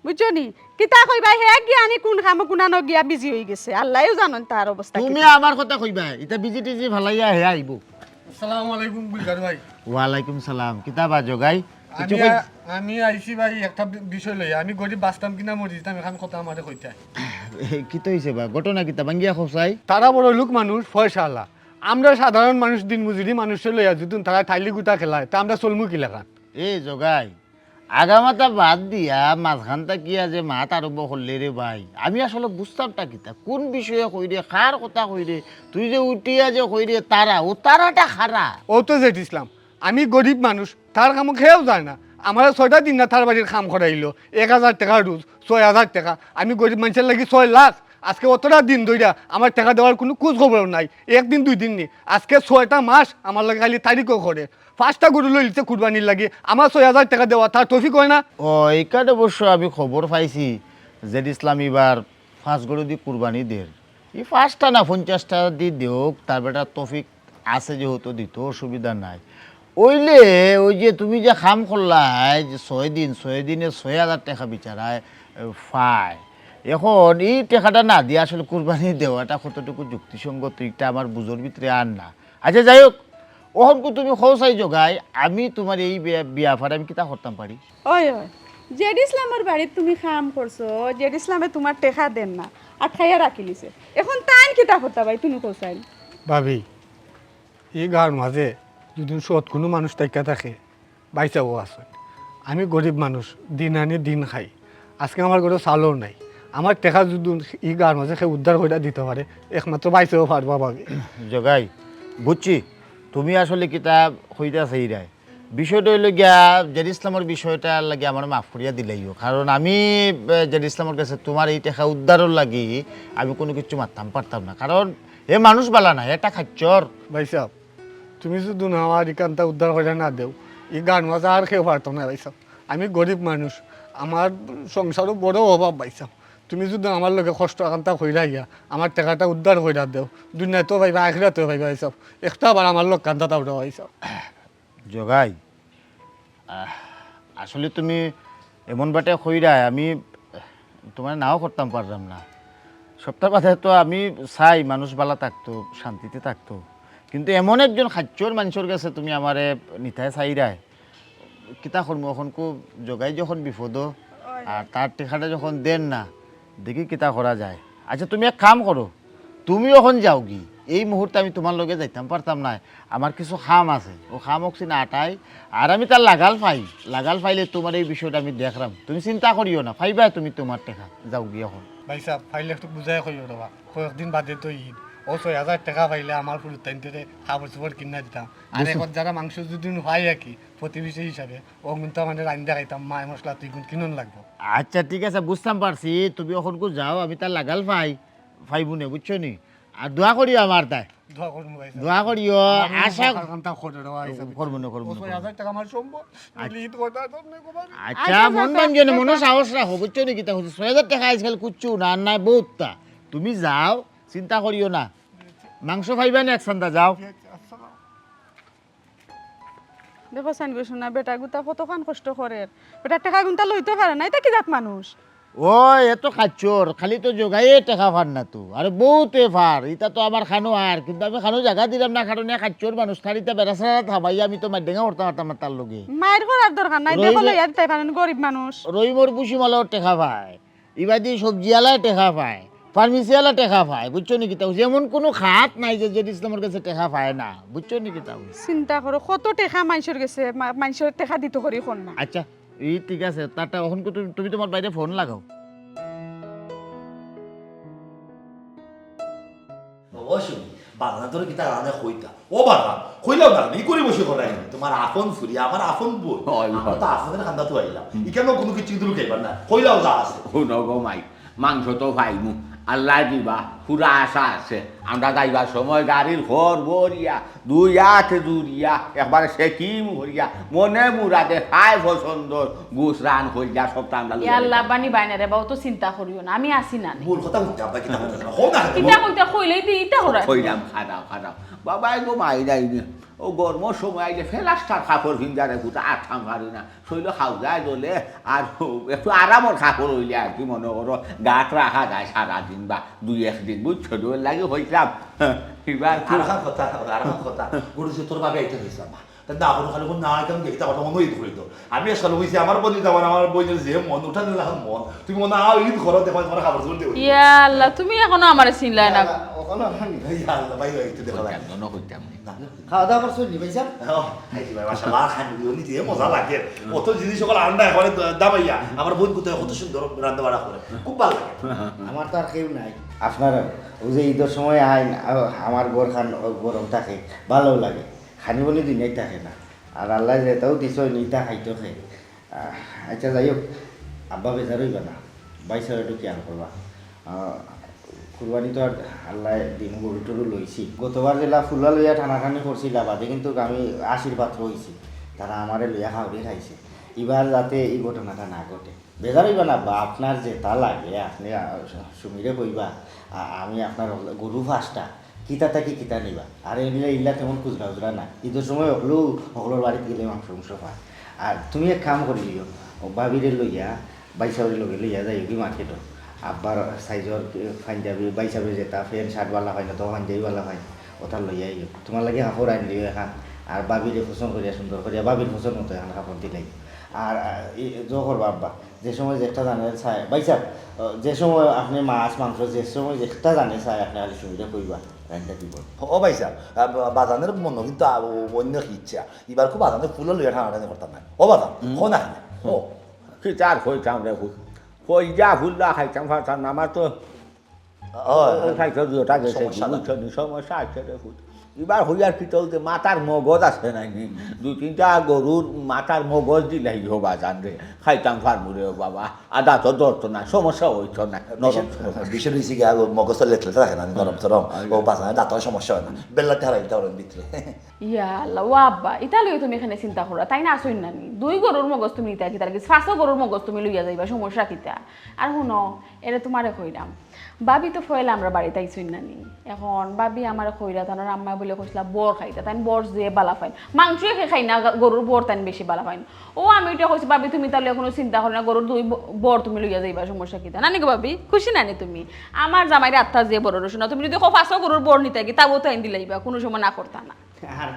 বুঝছো নি? কিতা কইবা, হে গিয়া আনি কুন কামো কুনানো গিয়া busy অইগেছে, আল্লায়উ জানইন তার অবস্থা তুমি কিতা। আমার কথা কইবা, ইতা busy টিজি ফালাইয়া হে আইবো। আসসালামু আলাইকুম গুলজার ভাই। ওয়ালাইকুম সালাম। কিতা বা জগাই? আমি কিছু কই- আ-, আমি আইছি ভাই একটা বি-, বিষয় লইয়া। আমি গরিব বাঁচতাম কিনা মরি যিতাম, এখান কথা আমারে কইতা। এ, কিতা অইছে বা? ঘটনা কিতা? ভাঙ্গিয়া কও চাই। তারা বড়লোক মানুষ, পয়সাআলা। আমরা সাধারণ মানুষ, দিনমজুরি মানুষরে লইয়া যুদি তারা ঠাইলি গুতা খেলায়, তে আমরা চলমু কিলাখান? এ জগাই, আগামাতা বাদ দিয়া মাঝখান থাকিয়া যে মাত আরম্ভ করলে রে ভাই, আমি আসলে বুঝতামটা কিতা, কুন বিষয়ে কইরে, কার কথা কইরে, তুই যে উঠিয়া যে কইরে তারা, অউ তারাটা কারা? অউ তো জেড ইসলাম, আমি গরিব মানুষ, তার কামো কেউ যায় না। আমারে ছয়টা দিন না তার বাড়ির কাম করাইলো, এক হাজার টেকা রোজ, ছয় হাজার টেকা। আমি গরিব মানষর লাগি ছয় লাখ, আজকে অতটা দিন ধইরা আমার টেকা দেওয়ার কুনু খোঁজ খবরও নাই। একদিন দুইদিন নি, আজকে ছয়টা মাস আমার লগে খালি তারিখও করে। পাঁচটা গরু লইলিছে কুরবানির লাগি, আমার ছয় হাজার টেকা দেওয়া তার তৌফিক অয় না। ও, ইখান অবশ্য আমি খবর পাইছি, জেড ইসলাম ইবার পাঁচ গরু দি কুরবানি দের। ই পাঁচটা না পঞ্চাশটা দি দেউক, তার বেটা তৌফিক আছে যেহেতু দিতো অসুবিধা নাই। অইলে অউ যে তুমি যে কাম করলায় যে ছয় দিন, ছয় দিনে ছয় হাজার টেকা বিচারায়, এ, পায়, এখন ই টেকাটা না দিয়া আসলে কুরবানি দেওয়াটা কতটুকু যুক্তিসঙ্গত, ইটা আমার বুঝর ভিতরে আর না। আইচ্ছা, যাই হউক, অখনকু তুমি কও চাই জগাই, আমি তুমার ই বে-, বেয়াপারে আমি কিতা করতাম পারি? ওই, ওই, জেড ইসলামর বাড়িত তুমি কাম করছো, জেড ইসলামে তুমার টেকা দের না, আটকাইয়া রাখিলিছে। এখন তাইন কিতা করতা ভাই, তুমি কও চাই? ভাবি, ই গাঁওর মাঝে যুদি সৎ কুনু মানুষ থাকিয়া থাকে, বাইচাও আছইন। আমি গরিব মানুষ, দিন আনি দিন খাই। আজকে আমার ঘরো চালও নাই। আমার টেকা যুদি ই গাঁওর মাঝে কেউ উদ্ধার করিয়া দিতো পারে, একমাত্র বাইচাও পারবা ভাবি। জগাই, বুঝছি, তুমি আসলে কিতা কইতা চাইরায়। বিষয়টা অইলো গিয়া, জেড ইসলামর বিষয়টার লাগি আমারে মাফ করিয়া দিলাইও, কারণ আমি, এ, জেড ইসলামর গেছে তুমার ই টেকা উদ্ধারর লাগি আমি কুনু কিচ্ছু মাততাম পারতাম না, কারণ হে মানুষ বালা না, হে একটা খাচ্চর। ভাইসাব, তুমি যুদি আমার ইখানতা উদ্ধার করিয়া না দেও, ই গাঁওর মাঝে আর কেউ পারতো না ভাইসাব। আমি গরিব মানুষ, আমার সংসারো বড় অভাব ভাইসাব। তুমি যুদি আমার লগে কষ্ট আকান্তা করিয়া আইয়া আমার টেকাটা উদ্ধার করিয়া দেও, দুনিয়াতেও পাইবা, আখিরাতেও পাইবা ভাইসাব। একটা বার আমার লগে কান্দাটা উঠাও ভাইসাব। জগাই, আহ, আসলে তুমি এমন বাটে কইরায়, আমি তুমারে নাও করতাম পাররাম না। সবতার বাদে তো আমি চাই মানুষ বালা থাকতো, শান্তিতে থাকতো, কিন্তু এমন একজন খাচ্চর মানষর গেছে তুমি আমারে নিতায় চাইরায়। কিতা করমু অখনকু, জগাই যখন বিপদো, আর তার টেকাটা যখন দের না, দেখি কিতা করা যায়। আচ্ছা, তুমি এক কাম করো, তুমি অখন যাওগি। এই মুহূর্তে আমি তুমার লগে যাইতাম পারতাম নায়, আমার কিছু কাম আছে। অউ কাম অকছিন আটাই, আর আমি তার লাগাল পাই, লাগাল পাইলে তুমার এই বিষয়টা আমি দেখরাম। তুমি চিন্তা করিও না, পাইবায় তুমি তুমার টেকা। যাওগি অখন। ভাইসাব, পাইলে একটু বুঝাইয়া কইও রে বা। কয়েকদিন বাদে তো ইদ, অউ ছয় হাজার টেকা পাইলে আমার ফুরুতাইন্তরে কাপড়-চোপড় কিনা দিতাম। আর বুঝছি। অখন যারা মাংস যদি পাই আর কি, প্রতিবেশী হিসাবে, অগুনতা মানে রান্দিয়া খাইতাম, মায় মশলা তুইগুন কিনন লাগবো। আচ্ছা, ঠিক আছে, বুঝতাম পারছি। তুমি অখনকু যাও, আমি তার লাগাল পাই, পাইবো নে, বুঝছো নি? আর দোয়া করিও আমার তাই। দোয়া করমু ভাইসাব। দোয়া করিও, আমার মনে আশা হয় কান্তা করে রে ভাইসাব। করমু নে, করমু নে, অউ ছয় হাজার টেকা আমার সম্বল, আচ্ছা। আচ্ছা, আচ্ছা, মন ভাঙ্গিও না, মনো সাহস রাখো, বুঝছো নি কিতা কইছি? ছয় হাজার টেকা আইজকাল কুচ্ছু না, আর নায় বউততা। তুমি যাও, চিন্তা করিও না। মাংস পাইবায় নে এক চান্দা, যাও। দেখো চাইন গো সোনা, বেটাগুতা কতখান কষ্ট করের। বেটার টেকাগুনতা লইতো পারে না, ইতা কি জাত মানুষ? অয়, এত খাচ্চর, খালি তো জোগাইয়ে টেকা পার না তো। আরে বউতে পার, ইতা তো আমার খানো আর, কিন্তু আমি খানো জাগা দিরাম না, কারণ এ খাচ্চর মানুষ, তার ইতা বেড়া ছাড়া থামাই, আমি তো মাইর ডেঙ্গা করতাম পারতাম না তার লগে। মাইর করার দরকার নাই, দেখো লইয়া দিতায় পারেন, গরিব মানুষ। রহিমর বুসিমালাও টেকা পায়, ইবাদি সবজিআলায় টেকা পায়, ফার্মেসিআলা টেকা পায়, বুঝছো নি কিতা? যেমন কুনু খাত নাই যে জেড ইসলামর গেছে টেকা পায় না, বুঝছো নি কিতা? চিন্তা করো, কত টেকা মাইনষর গেছে, মা-, মাইনষর টেকা দিতো করি কর না। আচ্ছা, ই ঠিক আছে, তারটা অখন কো-, তুমি, তুমি তুমার ভাইরে ফোন লাগাও। ও সুমি, বাজানে তোরে কিতা কারণে কইতা? ও বাজান, কইলাও না, ই করি বসি করাই নি। তুমার আপন ফুরি, আমার আপন বইন। অয়, আমরা তো অয়। আপনর কান্দাত আইলাম। হুম। ইখানো কুনু কিচ্ছু কিন্তু লুকাইবার না। কইলাও যা আছে। হুনো গো মাই, মাংস তো পাইমু, আল্লায় দিবা, পুরা আশা আছে। আমরা যাইবার সময় গাড়ির ঘর ভরিয়া, দুই আত জুড়িয়া, একবারে সেকিম করিয়া, মনে মুরাদে খাই পছন্দর গুস রান করিয়া সবতা আমরা লইয়া ইয়া আল্লাহ, যাইতাম। বানি বাইনা রে বা, অত চিন্তা করিও না, আমি আছি না নি। ভুল কথা কইতে আব্বা, কিতা কইতে না, কও না, কিতা কইতে কইলেই দি ইতা করা। কইলাম, খারাপ, খারাপ। বাবায় গো মাই নাই নি। অউ গরমর সময় আইলে ফেলাস্টার কাপড় ফিন্দারে গুতা আটকাম পারি না। শইলো খাউজায় জ্বলে, আর একটু আরামর কাপড় অইলে আর কি মনে করো, গাত রাখা যায় সারাদিন বা দুই এক দিন, বুঝছো? অউর লাগি কইছিলাম, এবার কি আর আমার কথা, আর আমার কথা, গরু যে তোর বাপে আইতে কইছে আমার। তা না, কোনো খালি না আইতাম, দেখি, তা কথা মনে ইদ করি তো। আমি আজকাল কইছি, আমার বইন যাবার, আমার বইনের যে মন, উঠা দিলে এখন মন। তুমি মনে হয় ইদ করো, দেখো, তোমার কাপড় চোপড় দেবো। ইয়া আল্লাহ, তুমি এখনো আমারে চিনলায় না। না, না, ওখানে আমি। ইয়া আল্লাহ, ভাই, ভাই, একটু দেখা যায়। কইতাম, নন কইতাম। না, না। খাওয়া দাওয়া করছো নি, ভাইসাব? ও, এই যে ভাই, মাশাআল্লাহ, খানি দিও নি, যে মজা লাগে। হুম। অত জিনিস সকল আন্ডা করে দাবাইয়া, আমার বইন কোথায় কত সুন্দর রান্না বাড়া করে, খুব ভালো লাগে। আমার তো আর কেউ নাই। আপনার অউ যে ইদর সময় আইন, আ-, আমার ঘরখান গরম থাকে, ভালো লাগে। খানি বলে দুনিয়ায় থাকে না। আর আল্লায় যেতাও দিছইন, ইতা খাইতো খে। আহ, আচ্ছা, যাই হোক, আব্বা বেজার অইবা না, ভাইসাবরে একটু খেয়াল করবা। আহ, কুরবানি তো আর আল্লায় দিন, গরু টরু লইছি। গতবার যেলা ফুলা লইয়া টানাটানি করছিলা, বাদে কিন্তু আমি আশীর্বাদ রইছি, তারা আমারে লইয়া খাওয়াই খাইছে। ইবার যাতে ই ঘটনাটা না ঘটে। বেজার অইবা না আব্বা, আপনার যেতা লাগে আপনে, আহ, সুমিরে কইবা, আ-, আমি আপনার গরু পাঁচটা, কিতা থাকি কিতা নিবা। আর ইলা, ইলা তেমন খুচরা উজরা না। ইদর সময় হকলউ, হকলর বাড়িত গেলে মাংস উংস পায়। আর তুমি এক কাম করিলিও, ও ভাবিরে লইয়া, ভাইসাবরে লগে লইয়া যাইওগি মার্কেটো। আব্বার সাইজর পাঞ্জাবি, ভাইসাবে যেতা প্যান্ট শার্ট ভালা পাইন, অতা পাঞ্জাবি ভালা পাইন, অতা লইয়া আইও। তুমার লাগি কাপড় আনিলিও এখান, আর ভাবিরে পছন্দ করিয়া সুন্দর করিয়া, ভাবির পছন্দ মতো এখান কাপড় দিলাইও। আর, আহ, ই, জো করবা আব্বা, যে সময় যেটা জানে চায়, ভাইসাব, আহ, যে সময় আপনে মাছ, মাংস, যে সময় যেটা জানে চায়, আপনে খালি সুমিরে কইবা, রাইন্দা দিবো। ও ভাইসাব, আহ, বা-, বাজানের মনো কিন্তু আ-, অ-, অন্য কি ইচ্ছা। ইবার খুব বাজানে ফুলা লইয়া টানাটানি করতাম না। ও বাজান, হুম। কও না কেনে? ও। কিতা আর কইতাম রে, কই যা ফুলা খাইতাম পারতাম না, আমার তো অয়, ও, অয়। খাইতে দুইটা গেছে, সমস্যা নাই। বুঝছো নি? সমস্যা আছে রে, বুঝ। ইবার হইয়ার কিতা অইছে, মাথার মগজ আছে নাই নি? দুই তিনটা গরুর মাথার মগজ দিলাইও বাজানরে, খাইতাম পারমু রে ও বাবা। আর দাঁতও ধরতো না, সমস্যা অইতো না, নরম বিষয়, সরম। বিষয় অইছে গিয়া, ও মগজ তো লেটলেটে থাকে না, নরম সরম। ও বাজানে দাঁতর সমস্যা অয় না, বেল্লাতে হারাই দিতে পারবেন ভিতরে। ইয়া আল্লাহ, ও আব্বা, ইতা লইয়া তুমি এখানে চিন্তা করো, তাইন আছইন না নি? দুই গরুর মগজ তুমি নিতা কিতা লাগি? পাঁচও গরুর মগজ তুমি লইয়া যাইবা, সমস্যা কিতা? আর হুনো, এরে তুমারে কইরাম, ভাবি তো পয়লা আমরার বাড়িত আইছইন না নি? এখন ভাবি আমারে কইরা, তানর আম্মায় বুলে কইছলা বর খাইতা, তাইন বর যে বালা পাইন, মাংস একে খাইন না, গরুর বর তাইন বেশি বালা পাইন। ও আমি ইটা কইছি, ভাবি তুমি তাইলে কুনু চিন্তা করো না, গরুর দুই ব-, বর তুমি লইয়া যাইবা, সমস্যা কিতা? না নি গো ভাবি, খুশি না নি তুমি? আমার জামাইর আত্মা যে বড় রসুন, তুমি যদি কও পাঁচও গরুর বর নিতা গি, তাও তাইন দিলাইবা, কুনু সময় না করতা না। আর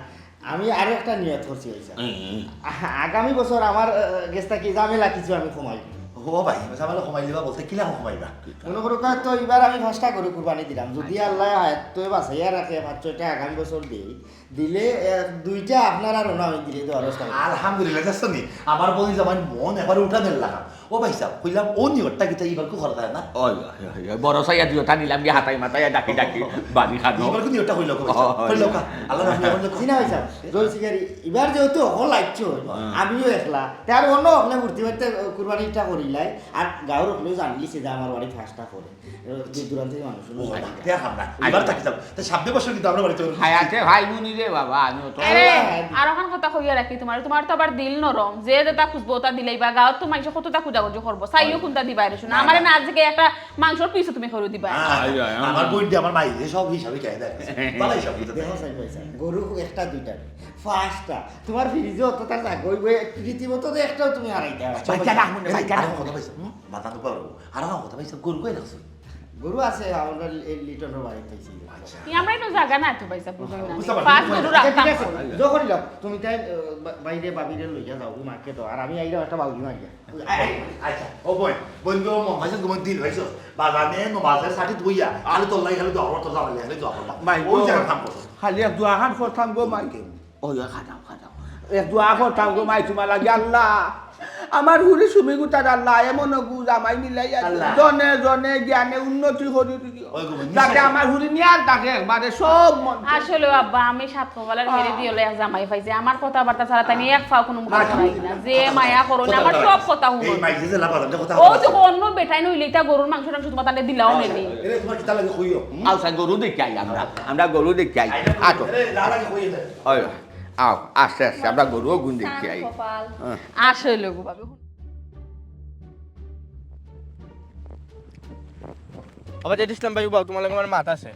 আমি আরো একটা নিয়ত করছি, ভাইসাব। হুম, হুম। আ-, আগামী বছর আমার, আহ, গেছ থাকি ঝামেলা কিছু আমি কমাই। ও, ও ভাই, ঝামেলা কমাই দিবা বলতে কিলা কমাইবা? মনে করো, কার তো এবার আমি পাঁচটা গরু কুরবানি দিলাম, যদি আল্লাহ হায়াত তো বাঁচাইয়া রাখে, পাঁচ ছয়টা আগামী বছর দেই, দিলে, এ, দুইটা আপনার আর ওনা আমি দিলে দেওয়ার ব্যবস্থা করবো। আলহামদুলিল্লাহ, দেখছো নি? আমার বইন জামাইর মন এবার উঠানের লাগা। ও ভাই সাহেব, কইলাম, ও নিয়তটা কিতা, এবার কু করা যায় না? ওই, ওই, ওই, ওই, বড় চাইয়া দিও, তা নিলাম গিয়া হাতাই মাতাই ডাকি ডাকি, বাড়ি খানো। এবার কু নিয়তটা কইলাম, কইলাম, ওই, ওই। কইলাম, আল্লাহ রাখি, আমার জি না ভাই সাহেব, জয় শিকারি, এবার যেহেতু হকল আইছো, হ্যাঁ। আমিও একলা, তার অন্য হকলে মূর্তি বাড়িতে কুরবানিটা করিলাই, আর গাঁওর হকলেও জানিলিছে যে আমার বাড়ি পাঁচটা করে। দূর দূরান্ত থেকে মানুষ ও, দেখা আমরা। এবার তাকিয়ে যাবো। তা সামনে বছর কিন্তু আমরা বাড়িতে ওরকম হায়াতে ভাই মুনি রে বাবা, আমি অত আরে, আর ওখান কথা কইয়া রাখি তোমার, তোমার তো আবার দিল নরম, যে যেটা খুঁজবো ওটা দিলেই বা গাঁওত তো মানুষে কতটা খুঁজাখুঁজি করবো, চাইও কোনটা দিবা এর শুনে। আমারে না আজকে একটা মাংসর পিসও তুমি করে দিবা। আয়, আয়, আয়। আমার বই দিয়ে আমার মাই যে সব হিসাবে কে দেয়। বালাই সব বুঝতে দেখো সাহেব, ভাই সাহেব, গরু একটা দুইটা, পাঁচটা। তোমার ফ্রিজে অত তার জাগা হইব, রীতিমতো তো একটাও তুমি হারাইতে পারো। ভাই, যা, রাখো না, ভাই, যা, রাখো। কথা পাইছো? হুম? মাথা তো পারবো। আর আমার কথা পাইছো, গরু কই রাখছো? গরু আছে, আমরা লি-, লিটনর বাড়িতে ছিল। আচ্ছা। কি আমরা একটু জাগা না তো পাইছা, বুঝলাম না। বুঝতে পারলাম। পাঁচ গরু আচ্ছা, রাখতাম। ঠিক আছে, যখন যাও, তুমি তাই, আহ, বা-, বাইরে বাবিরে লইয়া যাও, ও মাকে তো, আর আমি আইলাম একটা বাউজি মারিয়া। আই, আই, আচ্ছা, ও বই, বন্ধু, ও মহাজন, তোমার দিল হয়েছে। বাজানে, নমাজের সাথে ধুইয়া, খালি তোর লাগি, খালি দোয়া করতো, যাওয়ার লাগি, খালি দোয়া করতো। মাই ও গো, জায়গায় কাম করতো। খালি এক দোয়া খান করতাম গো, মাই। ওই, ওই, খাটাও, খাটাও। এক দোয়া করতাম গো, মাই, তোমার লাগি, আল্লাহ। আমার হুরি সুমি গুতার আল্লাহ, এমন গু জামাই মিলাই আছে। আল্লাহ। জনে জনে জ্ঞানে উন্নতি করি দিও। ওই গো, যাতে নিশ্চয়। আমার হুরি নিয়ার থাকে একবারে সব মন। আসলে আব্বা, আমি সাত কপালের হেরে দিয়ে হলো এক জামাই পাইছি। আমার কথাবার্তা ছাড়া তাই এক ফাও কোনো মুখে শোনাই না। যে মায়া করো না, আমার সব কথা হুনো। এই মাইকে যে লাফা দাম, কথা ও তো অন্য বেটাই নইলে ইতা গরুর মাংস টাংস তোমার তাহলে দিলাও নেই। এরে, তোমার কিতা লাগে কইও? হুম? আও, স্যার, গরু দেখি আই আমরা। আমরা গরু দেখি আই। আটো। এরে, যা লাগে কইও দে। ওই, আও, আস্তে আস্তে আমরা গরুও গুন দেখি আই। কপাল। হ্যাঁ। আসলে গো বাবা। আবার জেড ইসলাম ভাই, উবাও, তোমার লগে আমার মাত আছে।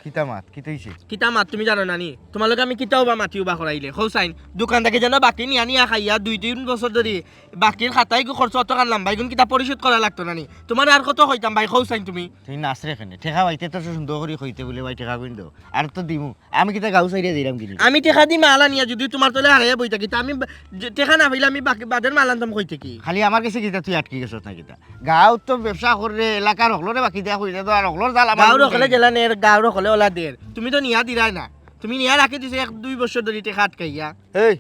কিতা মাত? কিতা হইছে? কিতা মাত তুমি জানো না নি? তোমার লগে আমি কিতাও বা মাতি উবা করাইলে। কও চাইন, দোকান থাকি যেন বাকি নিয়া নিয়া খাইয়া দুই তিন বছর ধরি বাকির খাতায় গু খরচ অতখান লম্বা, এগুন কিতা পরিশোধ করা লাগতো না নি? তোমার আর কত কইতাম ভাই, কও চাইন তুমি। তুই নাচরে কেনে? টেকা পাইতে তো সুন্দর করি কইতে বলে, "ভাই, টেকা গুন দেও।" আর তো দিমু। আমি কিতা গাঁও ছাইড়া যাইরাম কিনি? আমি টেকা দি মাল আনিয়া যদি তোমার তলে হারাইয়া বই থাকি, তা আমি বা-, যে টেকা না পাইলে আমি বাকি বাদের মাল আনতাম কই থাকি? খালি আমার গেছে কিতা তুই আটকি গেছস না কিতা? গাঁও তো ব্যবসা কররে, এলাকার হকলরে বাকি দেয়া কইরে তো, আর হকলর জাল আমার গাঁওর হকলে গেলা নের, গাঁওর হকলে ওলা দের। তুমি তো নিয়া দিরায় না। তুমি নিয়া রাখি দিছো এক দুই বছর ধরি টেকা আটকাইয়া। এই,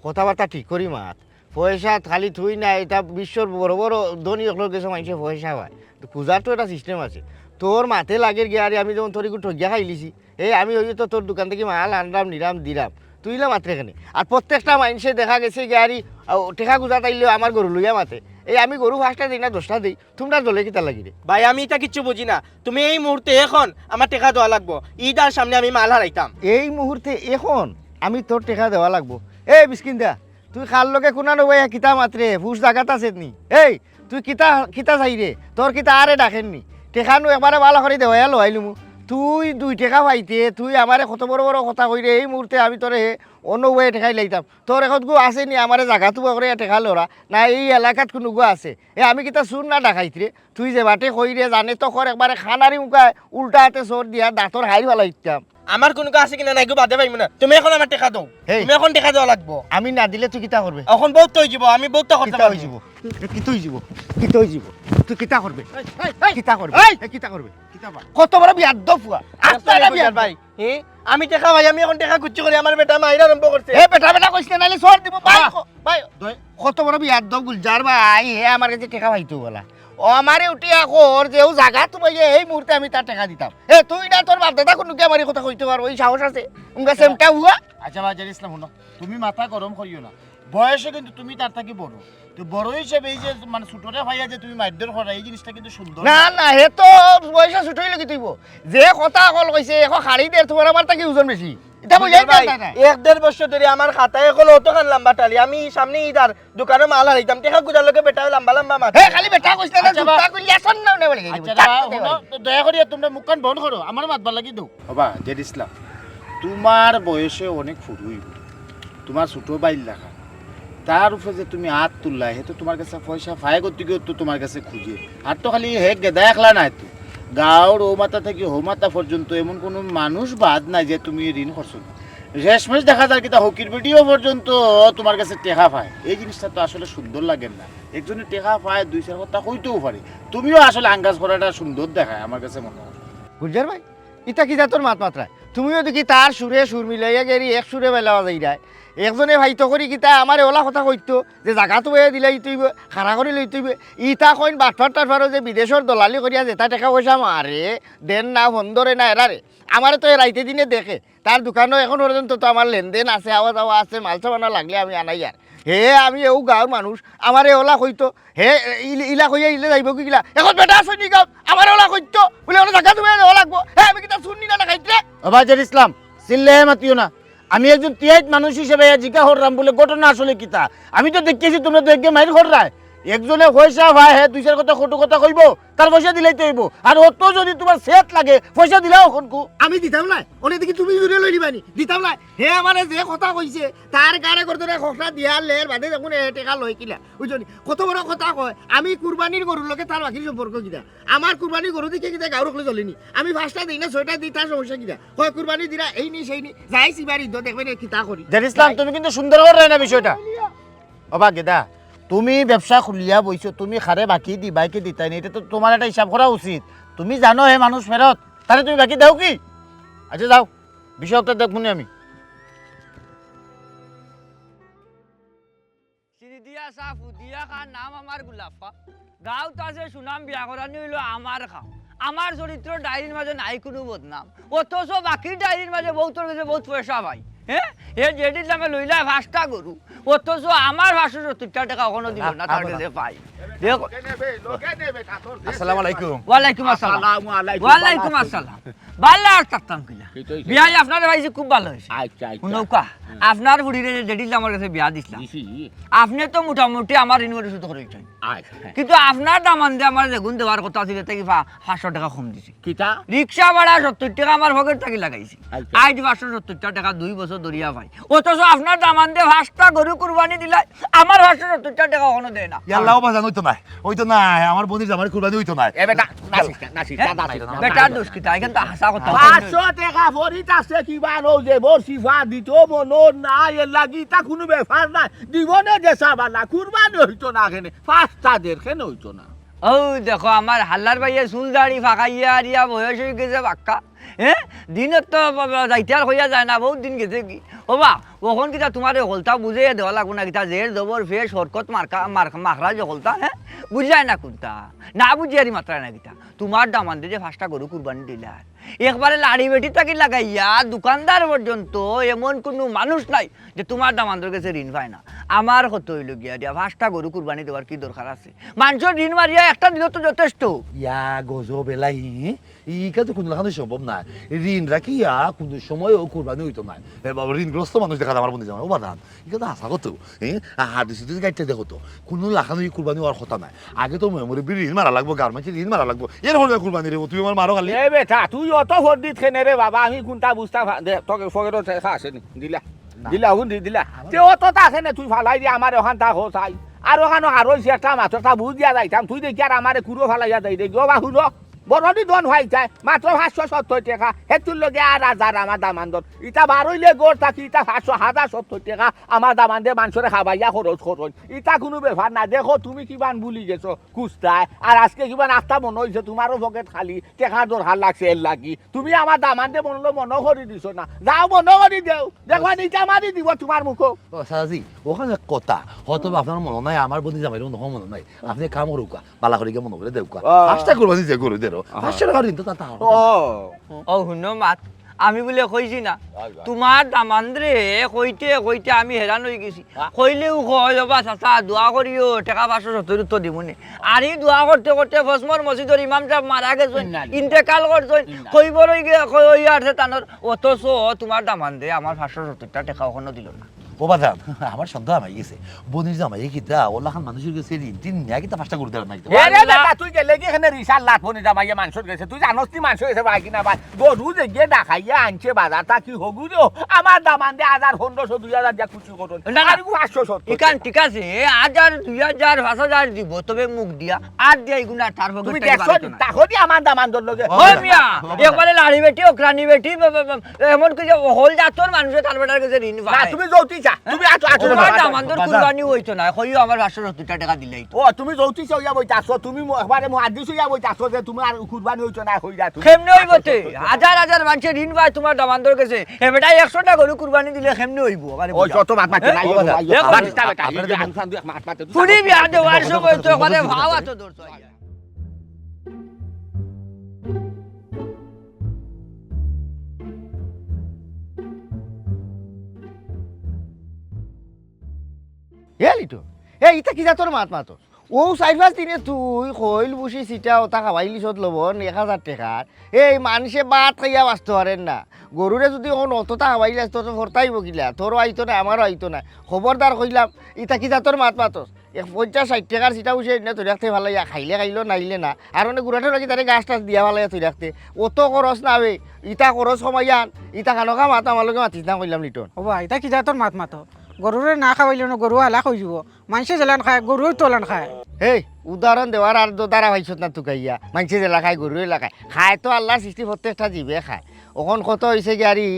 কথাবার্তা ঠিক করি মাত। পয়সা খালি তুই না, এটা বিশ্বর বড় বড় ধনী হকলর গেছে মানষে পয়সা পায়। তো খুঁজার তো একটা system আছে। তোর মাতে লাগের গিয়া, আরে আমি যখন তোর এগু ঠগিয়া খাইলিছি, এই আমি ওই তো তোর দোকান থাকি মাল আনরাম, নিরাম, দিরাম। তুই ইলা মাতরে কেনে? আর প্রত্যেকটা মানষে দেখা গেছে গিয়া, আরে, আও, টেকা খুঁজাত আইলেও আমার গরু লইয়া মাতে। এই আমি গরু পাঁচটা দেই না দশটা দেই, তোমরা দলে কিতা লাগি রে? ভাই, আমি ইতা কিচ্ছু বুঝি না। তুমি এই মুহূর্তে এখন আমার টেকা দেওয়া লাগবো। ইদার সামনে আমি মাল হারাইতাম। এই মুহূর্তে এখন আমি তোর টেকা দেওয়া লাগবো। এই বিস্কিন দা, তুই কার লগে কুনানো বইয়া কিতা মাতরে? হুশ জাগাত আছে নি? এই, তুই কিতা, কিতা চাইরে? তোর কিতা আরে ডাকের নি? টেকানু একবারে বালা করি দেওয়াইয়া লইলুমু। তুই দুই টেকা পাইতে, তুই আমারে কত বড় বড় কথা কইরে, এই মুহূর্তে আমি তোরে অন্য বইয়া টেকাই লাইতাম। তোর এখন গু আছে নি আমারে জাগাত উবা করিয়া টেকা লরা? না এই এলাকাত কুনু গু আছে? এ আমি কিতা চুর না ডাকাইত রে? তুই যে বাটে কইরে জানে তো কর একবারে খানারি মুখায় উল্টা হাতে চোর দিয়া দাঁতর হাইর ফালাই দিতাম। আমার কুনু গু আছে কিনা নাই গু বাদে পাইমু না। তুমি এখন আমার টেকা দেও। হেই। তুমি এখন টেকা দেওয়া লাগবো। আমি না দিলে তুই কিতা করবে? এখন বহুত তো হইযিবো, আমি বহুত তো করতে কিতা পারবো। হইযিবো? এ, কিতা হইযিবো? কিতা হইযিবো? তুই কিতা করবে? এই, এই, এই, কিতা করবে? এই! এ, কিতা করবে? কিতা বা? কত বড় বিয়াদ্দপ ফুয়া। আস্তা না বিয়াদ্দপ। ভাই, হে? আমি টেকা ভাই, আমি এখন টেকা খুঁজছি করি, আমার বেটা মাইর আরম্ভ করছে। এ, বেটা, বেটা কইস না, নাইলে চড় দিমু। ভাই, ভাই, কত বড় বিয়াদ্দপ গুলজার ভাই, হে আমার গেছে টেকা পাইতো বলা। ও আমারে উঠিয়া কর যে ও জাগাত উবাইয়া এই মুহূর্তে আমি তার টেকা দিতাম। এ, তুই না তোর বাপ দাদা কুনু গিয়া আমারে কথা কইতে পারবো, এই সাহস আছে? উনকা সেমটা হুয়া? আচ্ছা ভাই, জেড ইসলাম, হুনো, তুমি মাথা গরম করিও না। বয়সে কিন্তু তুমি তার থাকি বড়। তো বড় হিসেবে এই যে মানে ছোটরে পাইয়া যে তুমি মারধর করা, এই জিনিসটা কিন্তু সুন্দর না, না। না, হে তো বয়সে ছোট হইলে কি তুইব? যে কথা অকল কইছে, এখন হাড়ি দের তোমার আমার থাকি ওজন বেশি। এটা বুঝাই ভাই, যায় না, না। এক দেড় বছর ধরে আমার খাতায় এখন অতখান লম্বা টালি। আমি সামনে ইদার দোকানো মাল হারাইতাম, টেকা গুজার লগে বেটায় লম্বা লম্বা মাত। হে, খালি বেটা কইছ না, আচ্ছা, জুতা বা-, কইলে আসন না, না বলে। আচ্ছা, চাপ বা-, তো দে হুনো, ভাই। তো দয়া করিয়া তোমরা মুখখান বন্ধ করো, আমার মাতবার লাগি দেও। বাবা, জেড ইসলাম, তোমার বয়সে অনেক ফুরু হইব, তোমার ছোট ভাইর লাখান। তার উপরে যে তুমি আত তুললা, হে তো তোমার গেছে পয়সা পায় গতিকে তো তোমার গেছে খুঁজে। আর তো খালি হে গেদা একলা নায় তো, গাঁওর ও মাথা থাকি হো মাথা পর্যন্ত এমন কোনো মানুষ বাদ নাই যে তুমি ঋণ করছো না। শেষমেশ দেখা যায় কিতা, হকির বেটিও পর্যন্ত তুমার গেছে টেকা পায়। এই জিনিসটা তো আসলে সুন্দর লাগের না। একজনে টেকা পায়, দুই চাইর কথা কইতেও পারে। তুমিও আসলে আঙ্গাজ করাটা সুন্দর দেখায় আমার গেছে মনে অয়। গুলজার ভাই, ইতা কিতা তোর মাত মাতরায়? তুমিও দেখি তার সুরে সুর মিলাইয়া গেরি এক সুরে বেলা বাজাইরায়। একজনে ভাই তো করি কিতা আমারে অলা কথা কইতো যে জাগা তো বইয়া দিলাই তুই, খাড়া করি লই তুই। ইতা কইন বাটফার টাটফারও যে বিদেশর দলালি করিয়া যেতা টেকা পয়সা মারে, দেন না, ফোন ধরে না এরারে। আমারে তো এ রাইতে দিনে দেখে। তার দোকানো এখন পর্যন্ত তো আমার লেনদেন আছে, আওয়া যাওয়া আছে, মাল সামানা লাগলে আমি আনাই আর। হে, আমি এউ গাঁওর মানুষ, আমারে অলা কইতো, হে, ইল-, ইলা কইয়া ইলে যাইবো কি গিলা? এখন বেটা আছে নি গাঁওত, আমারে অলা কইতো, বুলে অলা জাগা তুমি দেওয়া লাগবো। হে, আমি কিতা শুননি না, না খাইতে? ও ভাই জের ইসলাম, চিল্লাইয়া মাতিও না। আমি একজন টিআইট মানুষ হিসেবে ইয়া জিজ্ঞা করলাম বুলে ঘটনা আসলে কিতা? আমি তো দেখতেছি তোমরা তো একে মাইর কররায়। একজনে পয়সা পায়, হে দুই চাইর কথা কটু কথা কইবো, তার পয়সা দিলাইতে অইবো। আর অত যদি তুমার সেট লাগে, পয়সা দিলাও অখনকু। আমি দিতাম না, অনে দেখি তুমি জুরে লই নিবানি, দিতাম না। হে আমারে যে কথা কইছে, তার গাড়ে করে ধরে খকরা দিয়া লের বাদে দেখুন এ টেকা লয় কিলা, বুঝছো নি? কত বড় কথা কয়, আমি কুরবানির গরুর লগে তার বাকি সম্পর্ক কিতা? আমার কুরবানির গরু দেখে কিতা গাঁওর অকলে চলেনি? আমি পাঁচটা দেই না, ছয়টা দেই, তার সমস্যা কিতা? কয় কুরবানি দিরা, এই নি সেই নি, যাই সিবার ইদ্দ দেখবেন এ কিতা করি। জের ইসলাম, তুমি কিন্তু সুন্দর কররায় না বিষয়টা। ও বা গেদা, তুমি ব্যবসা খুলিয়া বইছো, তুমি খারে বাকি দিবায় কি দিতায় না, ইটা তো তুমার একটা হিসাব করা উচিত। তুমি জানো হে মানুষ ফেরত, তারে তুমি বাকি দাও কি? আচ্ছা যাও, বিষয়টা দেখমুনি আমি। চিনি দিয়া চা ফুদিয়া খা, নাম আমার গোলাপ খা। গাঁওত আছে সুনাম, বিয়া করানি অইলো আমার খাও। আমার চরিত্র ডায়েরির মাঝে নাই কুনু বদনাম, অথচ বাকির ডায়েরির মাঝে বউতর গেছে বউত পয়সা পাই। হে, হে জেডির নামে লইলা পাঁচটা গরু, অথচ আমার পাঁচশো সত্তইরটা টেকা অখনো দিলো না, তার গেছে পাই। দেখো। আসসালামু আলাইকুম। ওয়ালাইকুম আসসালাম। আসসালামু আলাইকুম। ওয়ালাইকুম আসসালাম। ভালা আর থাকতাম কিলা? বিয়াই, আপনারে পাইছি, খুব ভালা অইছে। আচ্ছা, আচ্ছা। হুনউক্কা, আপনার ফুড়িরে যে জেডির নামর গেছে বিয়া দিছলাম। আপনে তো মোটামুটি আমার ঋণ পরিশোধ করি দিছইন। আচ্ছা। কিন্তু আপনার দামান্দে আমার যেগুন দেওয়ার কথা আছিল, এতে কি পা-, পাঁচশো টেকা কম দিছে। কিতা? রিক্সা ভাড়া সত্তইর টেকা আমার পকেট থাকি লাগাইছি। আচ্ছা। আইজ পাঁচশো সত্তইরটা টেকা দুই বছর ধরিয়া পাই। অথচ আপনার দামান্দে পাঁচটা গরু কুরবানি দিলাই, আমার পাঁচশো সত্তইরটা টেকা অখনো দেয় না। ইয়াল্লা, ও বাজান, অইতো নায়, অইতো নায়, আমার বইনর জামাইর কুরবানি অইতো নায়। এ বেটা, নাচিস না, নাচিস না, নাচিস না। বেটার দোষ কিতা? ইখান তো হাছা কথা। পাঁচশো টেকা ফরিত আছে কিবা, নৌ যে বড় সিফা দিতো মনো না, এর লাগি ইতা কুনু ব্যাপার নায়। দিবনে দেশা বালা, কুরবানি অইতো না কেনে, পাঁচটা দের কেনে অইতো না। অউ দেখো, আমার হাল্লার ভাইয়ে চুল দাড়ি ফাকাইয়া আরিয়া বয়স অইগেছে বাক্কা। হে? দিনত তো ব-, ব-, যাইতে আর কইয়া যায় না, বউত দিন গেছে কি। ও বা, অখন কিতা তুমারে হকলতা বুঝাইয়া দেওয়া লাগবো না কিতা? জের জবর ফেশ হরকত মার্কা, মার-, মাখরাজ হকলতা, হে? বুঝায় না কুনতা? না বুঝিয়ারি মাতরায় না কিতা? তুমার দামান্দে যে পাঁচটা গরু কুরবানি দিলার, একবারে লাড়ি বেটি থাকি লাগাইয়া দোকানদার পর্যন্ত এমন কুনু মানুষ নাই যে তুমার দামান্দর গেছে ঋণ পায় না। আমার কথা অইলো গিয়া দিয়া, পাঁচটা গরু কুরবানি দেওয়ার কি দরকার আছে? মানষর ঋণ মারিয়া একটা দিলে তো যথেষ্ট। ইয়া গজব এলাই, ইটা তো কুনু লাখান সম্ভব নায়। ঋণ রাখিয়া কুনু সময়ও কুরবানি অইতো নায়। এ বাবা, ঋণগ্রস্ত মানুষ দেখা যায় আমার বইনর জামাই। ও বাজান, ইটা তো হাছা কথা। হে? আর হাদিসে যদি গাইডটা দেখো তো, কুনু লাখান কুরবানি অওয়ার কথা নায়। আগে তো ময়-, মুরব্বির ঋণ মারা লাগবো, গাঁওর মানষর ঋণ মারা লাগবো। এর ফলে কুরবানি রে, তুমি আমার মারো খালি। এ বেটা, তুই অত ফন্ডিত কেনে রে বাবা, আমি কুনটা বুঝতাম পা-, দে, তোর পকেটো টেকা আছে নি? দিলা। না। দিলা, হুন দি-, দিলা। আমার তে অত তা আছে নে, তুই ফালাই দি আমার অখান তা হো চাই। আর অখানো আর অইছে একটা মাত্র তা বুঝ দিয়া যাইতাম, তুই দেখি আর আমারে কুরো ফালাইয়া যাই দেখি। ও বা হুনো, বড় দি দন অইতায়, মাত্র পাঁচশো সত্তইর টেকা, হেতুর লগে আর হাজার আমার দামান্দর। ইটা বার অইলে গড় থাকি, ইটা পাঁচশো, হাজার সত্তইর টেকা, আমার দামান্দে মানষরে খাবাইয়া খরচ খরচ। ইটা কুনু ব্যাপার না। দেখো, তুমি কিমান ভুলি গেছো, কুস্তায়। আর আজকে কিমান আস্তা মনো অইছে, তুমারও পকেট খালি, টেকার দরকার লাগছে এর লাগি। তুমি আমার দামান্দে মনো, মনো করি দিছো না। যাও, মনো করি দেও। দেখো, নিচা মারি দিব তুমার মুখো। ও, চাচাজি, অখান এক কথা। হয়তো বা আপনার মনো নাই, আমার বইনর জামাইর মনো, মনো নাই। আপনে কাম করউক্কা, বালা করি গিয়া মনো করি দেউক্কা। ও। পাঁচটা কুরবানি যে গরু দেরো, পাঁচশো টেকা ঋণ তো তার, তার। ও। ও, হুনো মাত, আমি বুলে কইছি না, তুমার দামান্দরে কইতে কইতে আমি হেরান অইগেছি। হ্যাঁ। কইলেউ কয়, "ও বা চাচা, দোয়া করিও, টেকা পাঁচশো সত্তইর উত্তর দিমুনে।" আর ই দোয়া করতে করতে ফসমর মসজিদর ইমাম সাব মারা গেছইন, ইন্না লিল্লাহ। ইন্তেকাল করছইন, ইন্না। কইবর অইগেছে, কই অইয়া আছে তানর, অথচ তুমার দামান্দে আমার পাঁচশো সত্তইরটা টেকা অখনো দিলো না। ও বাজান, আমার সন্দেহ হামাই গেছে। বনির জামাইয়ে কিতা অলাখান মানুষর গেছে ঋণ টিন নিয়া কিতা পাঁচটা গরু দেওয়ার নাই তো? এ রে বেটা, তুই গেলে কি এখানে রিসার লাত? বনির জামাইয়ে মানষর গেছে, তুই জানোস নি মানষর গেছে ভাই কিনা ভাই? গরু যে গিয়ে ডাকাইয়া আনছে বাজার, তা কি হগু রে? আমার দামান্দে হাজার, পনেরোশো, দুই হাজার দিয়া খুশি করুন। না, না। আর পাঁচশো সত্তর। ইখান ঠিক আছে, এ হাজার, দুই হাজার, পাঁচ হাজার দিব, তবে মুখ দিয়া, আর দিয়া ইগুনা তার পকেট তুমি থাকি দেখছো বাড়াইতো নি? না। তাহলে আমার দামান্দর লগে। ওই মিয়া, একবারে লাড়ি বেটি, ওকরানি বেটি, বা, বা, বা, এমন কি যে হল জাতর মানুষে তার বেটার গেছে ঋণ না, পায়। তুমি যৌতুক চা, তুমি আটো, আটো, তোমার আটো, আটো। দামান্দর বাজার। কুরবানি হইতো না, কইও আমার পাঁচশো সত্তরটা টাকা দিলেই তো। ও, তুমি যৌতুক চা হইয়া বইতাছো, তুমি ম-, একবারে মুহাদ্দিস হইয়া বইতাছো যে তোমার কুরবানি হইতো না, হইয়া তুমি। কেমনে হইব তে? হাজার হাজার মানুষে ঋণ পায় তোমার দামান্দর গেছে। এ বেটা একশোটা গরু কুরবানি দিলে কেমনে হইব? আরে ও, বুঝাও। যত মাত মাতে এ, নাই, ও, বাজার। বাজার। এ, বাজার। বাজার। ফুলি বিয়া দেওয়ার সময় তো একবারে ভাও আতো ধরছো। এ লিটু, এ ইতা কিতা তোর মাত মাতো? ও চাইর পাঁচ দিনে তুই খইল বুসি ছিটা ওটা খাওয়াইলিছত লবণ এক হাজার টেকার। এই মানষে ভাত খাইয়া বাঁচতো পারের না। গরুরে যুদি অখন অতটা খাওয়াইলাস, তোর তো ভর্তাইব কিলা? তোরও আইতো না, আমারও আইতো না। খবরদার কইলাম, ইতা কিতা তোর মাত মাতস? এক পঞ্চাশ ষাইট টেকার ছিটা উঠে এনে তৈরি রাখতে ভালাইয়া, খাইলে খাইলো, নাইলে না। আর অনেক গুড়া ঠেলা কি তারে গাছ টাছ দিয়া ভালাইয়া তৈরি রাখতে। অত খরচ না হবে, ইতা খরচ কমাইয়ান, ইতা খানো খা মাত আমার লগে মাতিস না কইলাম লিটন। ও বা, ইতা কিতা তোর মাত মাতো? গরুরে না খাওয়াইলে না, গরু হালাক অইযিবো। মানষে যেলান খায়, গরুও তোলান খায়। হেই, উদাহরণ দেওয়ার আর দো-, দ্বারা পাইছত না তুকাইয়া। মানষে যেলা খায়, গরুও এলা খায়। খায় তো আল্লাহর সৃষ্টি প্রত্যেকটা জীবে খায়। অখন কথা অইছে কি আরি,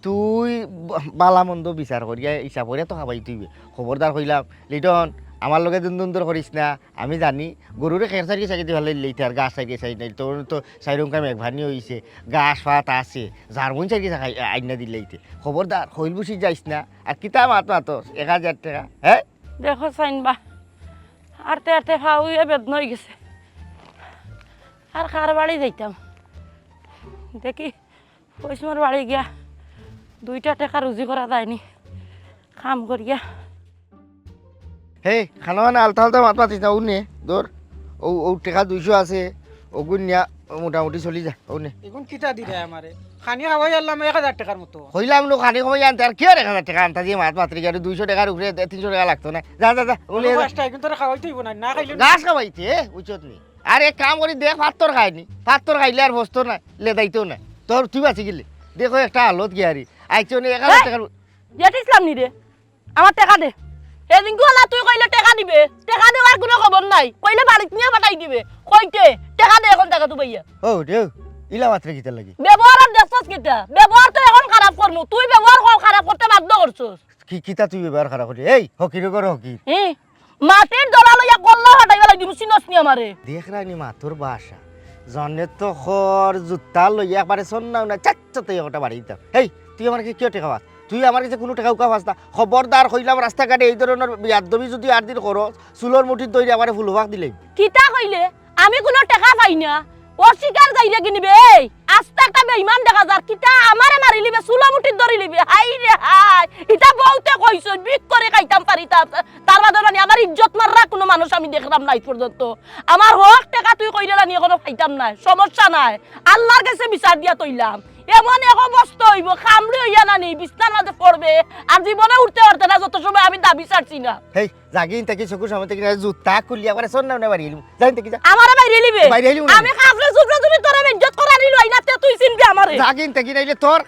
তুই ব-, বালা মন্দ বিচার করিয়া হিসাব করিয়া তো খাবাইতে অইবে। খবরদার কইলাম, লিটন, আমার লগে দুন্দুন্দর করিস না। আমি জানি, গরুরে খের চাইর গেছা খেতে ভালা দিলাইতে আর গাছ চাইর গেছা দিলাইতে। তোর তো চাইরুম কাম এক ভানি অইছে, গাছ ফাত আছে, জার্মন চাইর গেছা খাই-, আইনা দিলাইতে। খবরদার, খইল বুসি যাইস না। আর কিতা মাত মাতস, এক হাজার টেকা, হ্যাঁ? দেখো চাইন বা, আরতে আরতে ফাউয়ে বেদনা অইগেছে। আর কার বাড়ি যাইতাম? দেখি, কইসমর বাড়ি গিয়া দুইটা টেকা রুজি করা যায়নি, কাম করিয়া। হে, খানো মানে আলতা আলতা মাত মাতিস না, অউ নে, ধর। অউ, অউ টেকা দুইশো আছে, অগুন নিয়া মোটামুটি চলি যা, অউ নে। এখন কিতা দিরে আমারে? খানি খাওয়াই আনলাম এক হাজার টেকার মতো। কইলাম নু খানি খাওয়াই আনতে, আর কিওর এক হাজার টেকা আনতা দিয়া মাত মাতরে, আর দুইশো টেকার উপরে দে-, তিনশো টেকা লাগতো না। যা, যা, যা, অউ নে, যা। পাঁচটা, এখন তোরে খাওয়াইতে অইবো না, না খাইলে না। ঘাস খাওয়াইতে, হে, বুঝছত নি? আরে এক কাম করি, দেখ, ফাত্তর খায় নি, ফাত্তর খাইলে আর বসতো না, লেদাইতো না। তোর তুই বাঁচি গেলি, দেখো একটা হালত গিয়ারি। আইছে অনে এক হাজার টেকার। জেঠিসলাম নি রে, আমার টেকা দে। এদিন গুলা তুই কইলে টেকা দিবে, টেকা দেওয়ার কুনু খবর নাই। কইলে বাড়িত নিয়া পাঠাই দিবে। কইতে, টেকা দে এখন টেকা তুই পাইয়া। ও রে, ইলা মাতরে কিতার লাগি? ব্যবহার আর দেখছস কিতা? ব্যবহার তো এখন খারাপ করমু। তুই ব্যবহার কর, খারাপ করতে বাধ্য করছস। কি, কিতা তুই ব্যবহার খারাপ করি? এই, হকিরে করো হকি। হি? মাটির দলা লইয়া কল্লা ফাটাইবা লাগি দিমু, চিনস নি আমারে? দেখরায় নি মাতর ভাষা। জনে তো খর জুতা লইয়া একবারে সন্না উনা চাচ্চাতে ওটা বাড়ি দিতাম। হেই, তুই আমার কাছে কিও টেকা পাস? তুই আমার কাছে কুনু টেকা উকা পাস না। খবরদার কইলাম রাস্তাঘাটে এই ধরনর বেয়াদবি যুদি আর দিন করস, চুলর মুঠিত ধরি আমারে ফুলবাক দিলে। কিতা কইলে? আমি কুনু টেকা পাই না। অস্বীকার যাইরে কিনিবে? এই, আস্তা একটা বেইমান দেখা যার। কিতা আমারে মারি লিবে, চুলো মুঠিত ধরি লিবে। হায় রে হায়, ইতা বউতে কইছইন, ভিক করি খাইতাম পারিতাম। তার বাদে মানে আমার ইজ্জত মাররা কুনু মানুষ আমি দেখরাম না আইজ পর্যন্ত। আমার হক টেকা তুই কইরে আনি এখনো পাইতাম নায়, সমস্যা নাই। আল্লার গেছে বিচার দিয়া তইলাম। এমন এক অবস্থা অইবো, কামড়ি অইয়া না নি, বিছনার মাঝে পড়বে, আর জীবনে উঠতে পারতে না, যত সময় আমি দাবি ছাড়ছি না। হেই, যাগিন থাকি চকুর সামনে থাকি না, জুতা খুলি একবারে সন্না উনা বাড়ি এলিমু। যাইন থাকি যা। আমারে বাইরে লিবে? বাইরে এলিমু না। আমি কাফরে চুফরে তুমি তোরে বেইজ্জত করানি লই না, তে তুই চিনবি আমারে। যাগিন থাকি নাইলে তোর,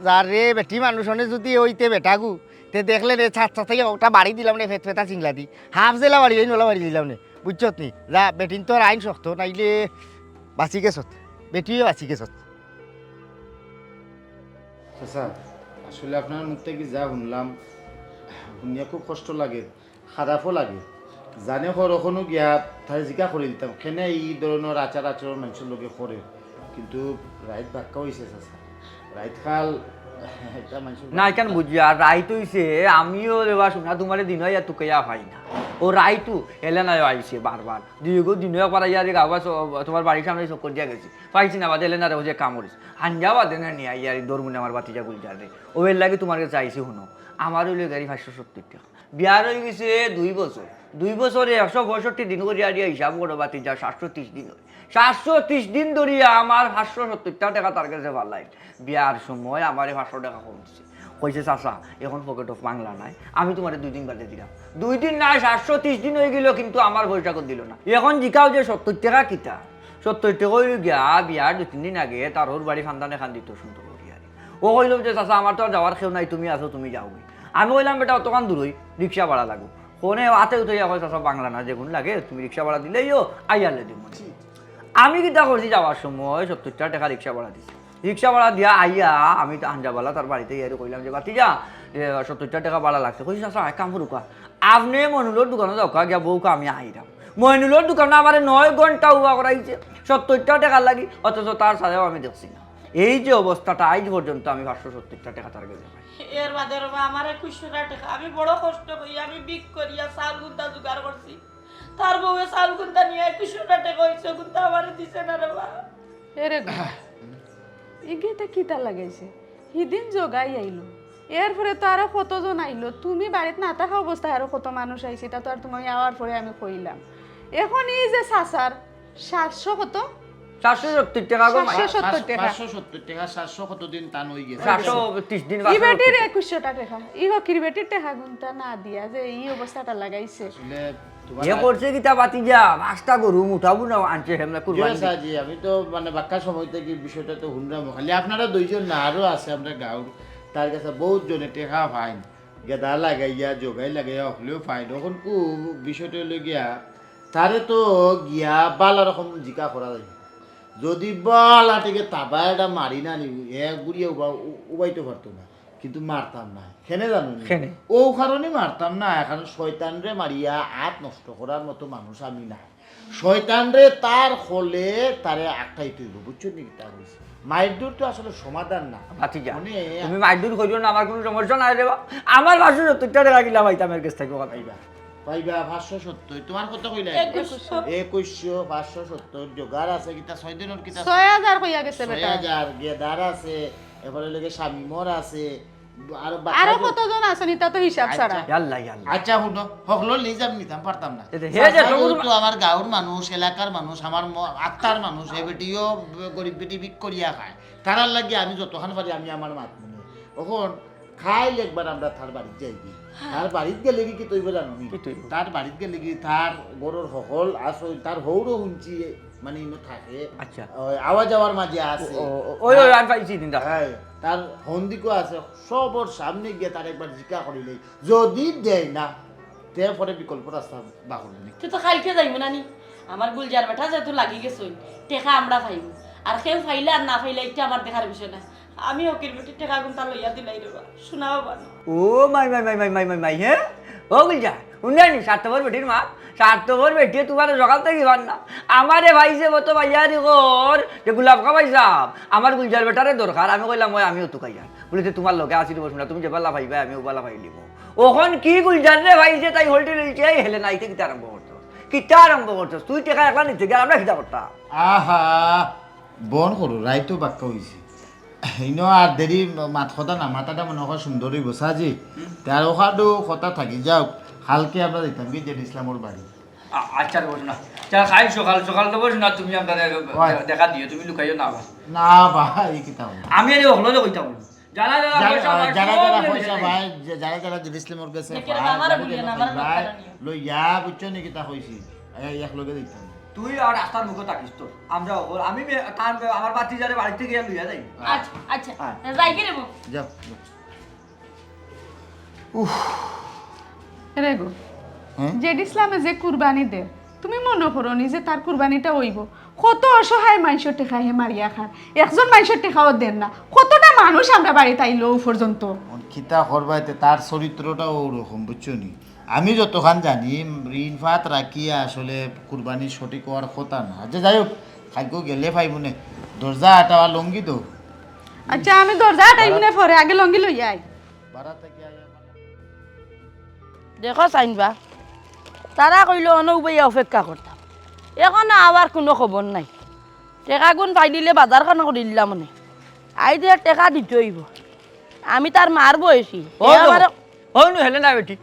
যা রে বেটি মানুষ অনে যুদি অইতে বেটাগু, তে দেখলে রে ছাত ছাত থাকি ওটা বাড়ি দিলাম রে, ফেত ফেতা চিংলা দি। হাফ জেলা বাড়ি, এই নলা বাড়ি দিলাম রে। বুঝছত নি? যা, বেটিন তোর আইন শক্ত, নাইলে বাঁচি গেছত। বেটিও বাঁচি গেছত। চাচা, আসলে আপনার মুখ থাকি যা হুনলাম, হুনিয়া খুব কষ্ট লাগে, খারাপও লাগে। জানে কর অখনো গিয়া তারে জিকা করি দিতাম, কেনে ই ধরনর আচার আচরণ মানষর লগে করে। কিন্তু রাইত বাক্কা অইছে চাচা, রাইত কাল একটা মানষর না, ইখান বুঝি, আর রাইত অইছে, আমিও রে বা শুনা তোমারে দিন অইয়া তুকাইয়া পাই না। ও রাইতও এলেনায় আইছে বারবার। দুইগু দিনও একবার আইয়া রে গাওয়া চ-, তোমার বাড়ির সামনে চক্কর দিয়া গেছি। পাইছি না বাদে এলেনারে ও যে কাম করিস। হাঞ্জা বাদে না নিয়া ইয়ারি দৌড় মনে আমার বাতিজা গুলজার রে। ও এর লাগি তোমার কাছে আইছি হুনো। আমার অইলো গাড়ি পাঁচশো সত্তর টেকা। বিয়ার অইগেছে দুই বছর। দুই বছরে একশো পঁয়ষট্টি দিন করিয়া দিয়া হিসাব করো বাতিজা, সাতশো তিরিশ দিন অয়। সাতশো তিরিশ দিন ধরিয়া আমার পাঁচশো সত্তর টেকা তার কাছে ফালাই। বিয়ার সময় আমারে পাঁচশো টেকা কম দিছে। কইছে, "চাচা, এখন পকেটো বাংলা নাই, আমি তুমারে দুই দিন বাদে দিরাম।" দুই দিন নায়, সাতশো তিশ দিন অইগেলো, কিন্তু আমার পয়সাগু দিলো না। এখন জিকাও যে সত্তইর টেকা কিতা? সত্তইর টেকা অইলো গিয়া বিয়ার দুই তিন দিন আগে তার হউর বাড়ি ফান্দান এখান দিতো সুন্দর করিয়া। ও কইলো যে, "চাচা, আমার তো আর যাওয়ার কেউ নাই, তুমি আছো, তুমি যাওগি।" আমি কইলাম, "বেটা, অতখান দূরই, রিক্সা ভাড়া লাগবো।" ফোনে আতে উঠাইয়া কয়, "চাচা, বাংলা না, যেগুন লাগে তুমি রিক্সা ভাড়া দিলাইও, আইয়ারলে দিমু।" আমি কিতা করছি, যাওয়ার সময় সত্তইর টেকা রিক্সা ভাড়া দিছি। রিক্সা ভাড়া দিয়া আইয়া আমি তো আঞ্জাবালা তার বাড়িত গিয়া কইলাম যে, "ভাতিজা, এ, সত্তইর টেকা ভাড়া লাগছে।" কইছে, "চাচা, এক কাম করুক্কা, আপনে মইনুলর দোকানো যাউক্কা, গিয়া বউক্কা, আমি আইরাম।" মইনুলর দোকানো আমারে নয় ঘন্টা উবা করাইছে, সত্তইর টেকার লাগি, অথচ তার ছায়াও আমি দেখছি না। এই যে অবস্থাটা, আইজ পর্যন্ত আমি পাঁচশো সত্তইর টেকা তার গেছে পাই। এর বাদে রে বা আমার একুইশশো টেকা, আমি বড় কষ্ট করি, আমি ভিক করিয়া চাউল গুনতা জোগাড় করছি। তার বউয়ে চাউল গুনতা নিয়া একুইশশো টেকা অইছে, গুনতা আমারে দিছে না রে বা। এরে গো, ইগে ইতা কিতা লাগাইছে? হিদিন জগাই আইলো, এরপরে তো আরো কতজন আইলো, তুমি বাড়িত না থাকা অবস্থায় আরো কত মানুষ আইছে, ইতা তো আর তুমি আওয়ার পরে আমি কইলাম। এখন এই যে চাচার সাতশো কত? সাতশো সত্তইর টেকা গো মাই। সাতশো সত্তইর টেকা। পাঁচশো সত্তইর টেকা, সাতশো কতদিন টান অই গেছে। সাতশো তিশ দিন, ই পাঁচশো বেটির সত্তইর। একুইশশো টেকা, ই হকির বেটির টেকা গুনতা না দিয়া যে ই অবস্থাটা লাগাইছে। আসলে এ করছে কিতা ভাতিজা, পাঁচটা গরু মুঠা বুনা আনছে হেমলা জি কুরবানি। চাচা, জি, আমি তো মানে বাক্কা সময় থাকি বিষয়টা তো হুনরাম। খালি আপনারা দুইজন না, আরো আছে আমরার গাঁওর, তার গেছে বউত জনে টেকা পাইন, গেদা লাগাইয়া, জগাই লাগাইয়া হকলেও পাইন। অখন কু বিষয়টা অইলো গিয়া, তারে তো গিয়া বালা রকম জিকা করা যায়। যদি বালা টেকে তাবা এটা মারি না নি, এ ঘুরিয়া উবা-, উ-, উবাইতো পারতো না। কিন্তু মারতাম না। কেনে জানো নি? কেনে? অউ কারণে মারতাম না, কারণ শয়তানরে মারিয়া আত নষ্ট করার মতো মানুষ আমি না। শয়তানরে তার খলে তারে আটকাইতে অইবো, বুঝছো নি কিতা কইছি? মাইরধর তো আসলে সমাধান না। ভাতিজা, মানে তুমি মাইরধর করিও না, আমার কুনু সমস্যা নাই রে বা। আমার পাঁচশো সত্তইর টেকা কিলা পাইতাম এর গেছ থাকি? পাইবা, পাইবা পাঁচশো সত্তইর। তুমার কত কইলা? একুইশশো। একুইশশো, পাঁচশো সত্তইর জোগাড় আছে, কিতা ছয় দিনর কিতা? ছয় হাজার কইয়া গেছে বেটা। ছয় হাজার, গেদার আছে, এরপরে লগে শামিমর আছে, আরো বাকি আরো আছে। কতজন আছইন, ইতা তো হিসাব আচ্ছা। ছাড়া। ইয়াল্লা, ইয়াল্লা। আচ্ছা, হুনো, হকলর লিজ আমি নিতাম পারতাম না। এ যে, হে যে, চাচা তবু যেহেতু আমার গাঁওর মানুষ, এলাকার মানুষ, আমার ম-, আত্মার মানুষ, এ বেটিও গরিব বেটি ভিক করিয়া খায়। তারার লাগি আমি যতখান পারি আমি আমার মাত মনে। অখন খাইল একবার আমরা তার বাড়িত যাইগি। তার বাড়িত গেলেগি কিতা অইবো জানো নি? কিতা অইবো? তার বাড়িত গেলেগি তার ঘরর হকল আছইন, তার হউরও হুনছি, মানে, ইনো থাকে। আচ্ছা। ওই আওয়া যাওয়ার মাঝে আছে। ও, ও, ও, ওই, ওই, আমি পাইছি চিন্তা। হ্যাঁ, তার হন্দিকও আছে, সবর সামনে গিয়া তার একবার জিকা করিলে, যদি দেয় না, তে পরে বিকল্প রাস্তা বার করবো নি। তে তো কাইলকে যাইমু না নি? আমার গুলজার বেটা যেহেতু লাগি গেছইন, টেকা আমরা পাইমু। আর কেউ পাইলা আর না পাইলা, ইটা আমার দেখার বিষয় না। আমি হকির বেটির টেকা গুনতা লইয়া দিলাই রে বা, শোনা বাবা না। ও মাই, মাই, মাই, হে? ও গুলজার, হুনরায় নি, স্বার্থপর বেটির মাত, স্বার্থপর বেটিয়ে তুমারে সকাল থাকি পার না। আমারে পাইছে মতো বাইয়ারি কর, যে গুলাব খাবাই সাব, আমার গুলজার বেটারে দরকার। আমি কইলাম, "ওই, আমিও তো খাইয়ার।" বুলে, "তে তুমার লগে আসি রে বসুন না, তুমি যে বালা পাইবায়, আমি ও বালা পাইলিমু।" অখন কি গুলজাররে পাইছে, তাই হল্টি লইছে, এই হেলে নাইতে কিতা আরম্ভ করছস? কিতা আরম্ভ করছস? তুই টেকা একলা নিতে গেলে আমরা কিতা করতাম? আহা, বন্ধ করো, রাইতো বাক্কা অইছে। ইনো আর দেরি মাত কথা না, মাথাটা মনে হয় সুন্দর অইবো, সাজি। হুম। তার ওখানেও কথা থাকি, যাও, কালকে আমরা যাইতাম কি জেড ইসলামর বাড়ি। আ-, আচ্ছা রে, বসো না। আচ্ছা, কাইল সকাল সকাল তো বসো না, তুমি আমরারে ওই। দেখা দিও, তুমি লুকাইও না আবার। না বা, ই কিতা অইলো? আমি আরে হকলরে কইতাম। যারা যারা যারা, পয়সা পায়, যারা সব যারা লইয়া পয়সা যাই। পায়, যে-, যারা যারা জেড ইসলামর গেছে দেখে পায়, আমারও যারা বলিও যারা না, আমারও পায়, দরকার নাই। লইয়া, বুঝছো নি কিতা কইছি? এই এক লগে যাইতাম। তুই আর রাস্তার মুখো থাকিস তো। আমরা হকল, আমি বে-, তার বে-, আমার ভাতিজারে বাড়িত গিয়া লইয়া যাই। আচ্ছা, আচ্ছা। আয়। যাই কি রে বউ? যাও, যাও। উফ। রে গো, হ্যাঁ? জেড ইসলামে যে কুরবানি দের, তুমি মনো করো নি যে তার কুরবানিটা অইবো? কত অসহায় মানষর টেকা হে মারিয়া খার, একজন মানষর টেকাও দের না। কতটা মানুষ আমরা বাড়িত আইলো অউ পর্যন্ত। অখন কিতা করবা, এতে তার চরিত্রটাও অউরকম, বুঝছো নি? আমি যতখান জানি, ঋণ ফাত রাখিয়া আসলে কুরবানি সঠিক অওয়ার কথা না। আচ্ছা, যাই হোক, কাইলকু গেলে পাইমু নে। দরজা আটাও আর লুঙ্গি দেও। আচ্ছা, আমি দরজা আটাইমু নে পরে, আগে লুঙ্গি লইয়া আই। বারা থাকি আইয়া দেখো চাইনবা, তারা কইলো অনো উবাইয়া অপেক্ষা করতাম, এখনো আওয়ার কুনু খবর নাই। টেকাগুন পাইলিলে বাজারখান করিলিলাম অনে। আইজ এর টেকা দিতে অইবো। আমি তার মার বয়সী। ও হে গো, আমারে ও নু হেলে না বেটি।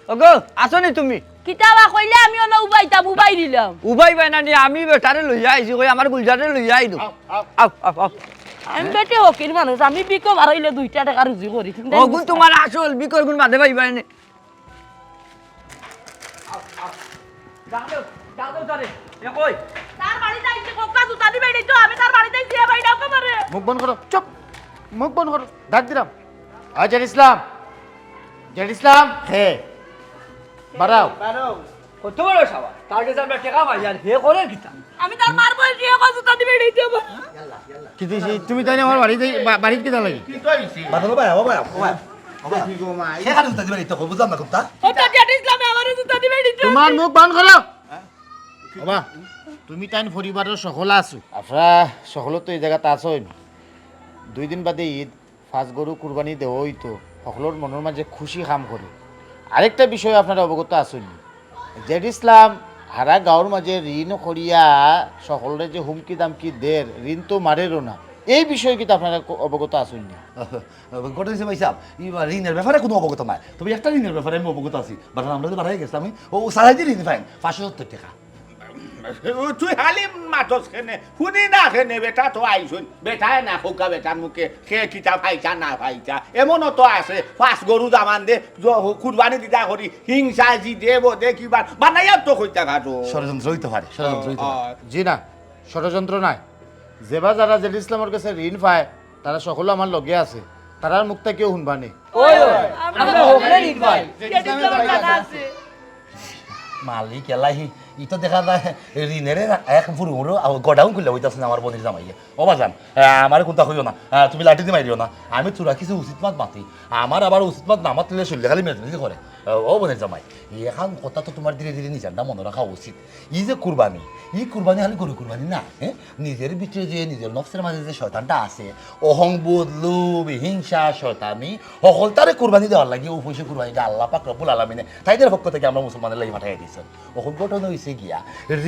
ও গো, আছো নি তুমি? কিতা বা কইলে আমি অনো উবাইতাম, উবাই দিলাম। উবাই বাই না নি, আমি বেটারে লইয়া আইছি, কই আমার গুলজাররে লইয়া আই দো। আও, আও। আও, আও, আও। আমি বেটি ফকির মানুষ, আমি ভিকো বারইলে দুইটা টেকা রুজি করি। অগুন তুমার আসল, ভিকর গুন বাদে পাইবায় নে। তার বাড়িত আইছি, কোকা জুতা দিবে, এটাই তো আমি তার বাড়িত আইছি, এ ভাই, ডাকো মারে। মুখ বন্ধ করো, চুপ। মুখ বন্ধ করো, ডাক দিলাম। আয় জেড ইসলাম, জেড ইসলাম, হে, বাড়াও। বাড়াও। কত বড় সাহস? তার গেছে আমরা টেকা পাই, আর হে করে কিতা? আমি তার মার বয়সী, হে কোকা জুতা দিবে, এটাই তো আমার। কি দিছি? তুমি তাইন আমার বাড়িত, বা-, বাড়িত কিতা লাগি? বাদল ভাই, ও ভাই, ও ভাই, ও ভাই। হে খালি জুতা দিবে, এই তো বুঝলাম না কোনটা। ও তো জেড ইসলামে আমারে জুতা দিবে, এটাই তো। তুমার মুখ বন্ধ করো। ওবা, তুমি তাইন পরিবারর সকল আছো। আপনারা সকল তো এই জাগাত আছইন। দুই দিন বাদে ঈদ, পাঁচ গরু কুরবানি দেওয়া অইতো। সকলর মনর মাঝে খুশি কাম করে। আরেকটা বিষয় আপনারা অবগত আছইন নি? জেড ইসলাম হারা গাঁওর মাঝে ঋণ করিয়া সকলরে যে হুমকি দামকি দের, ঋণ তো মারেরও না। এই বিষয়ে কিতা আপনারা ক-, অবগত আছইন নি? ঘটনা হইছে ভাই সাহেব, ই ঋণর ব্যাপারে কুনু অবগত নায়। তবে একটা ঋণর ব্যাপারে আমি অবগত আছি। বারো আমরা যে বাড়াই গেছিলাম, আমি ও সারাই দিয়ে ঋণ পাইন পাঁচশো সত্তর টেকা। ও, তুই খালি মাতস কেনে? হুনি না কেনে? বেটা তো আইছইন। বেটায় না কউক্কা বেটার মুখে, কে কিতা পাইতা না পাইতা। এমনও তো আছে, পাঁচ গরু দামান দে, জ-, কুরবানি দিতা করি, হিংসা, জিদে, বদে, কিবা, বানাইয়া তো কইতা কাটো। ষড়যন্ত্র অইতে পারে, ষড়যন্ত্র অইতে পারে। জি না, ষড়যন্ত্র নায়। যেবা যারা জেড ইসলামর গেছে ঋণ পায়, তারা সকল আমার লগে আছে, তারার মুখ থাকিও হুনবা নে। ওই, ওই, আমরা হকলে ঋণ পাই। মালিক এলাহি, ই তো দেখা যায় ঋণের এক ফুরু ফুরু গোডাউন খুলে হইতাছে না আমার বইনর জামাইয়ে। ও বাজান, আহ, আমারে কুনতা কইও না, আহ, তুমি লাঠি দি মারিও না। আমি থুড়া কিছু উচিত মাত মাতি, আমার আবার উচিত মাত না মাতলে শরীরে খালি মেজমেজি করে। আহ, ও বইনর জামাই, ই এখান কথা তো তুমার ধীরে ধীরে নিজর না মনো রাখা উচিত। ই যে কুরবানি, ই কুরবানি খালি গরু কুরবানি না, হ্যাঁ? নিজর ভিতরে যে, নিজর নফসর মাঝে যে শয়তানটা আছে, অহংবোধ, লোভ, হিংসা, শয়তানি, হকলতারে কুরবানি দেওয়ার লাগি, অউ পয়সা কুরবানিটা আল্লাহ পাক রব্বুল আলামিনে তাইনর পক্ষ থাকি আমরা মুসলমানর লাগি পাঠাইয়া দিছইন। অখন ঘটনা হইছে গিয়া,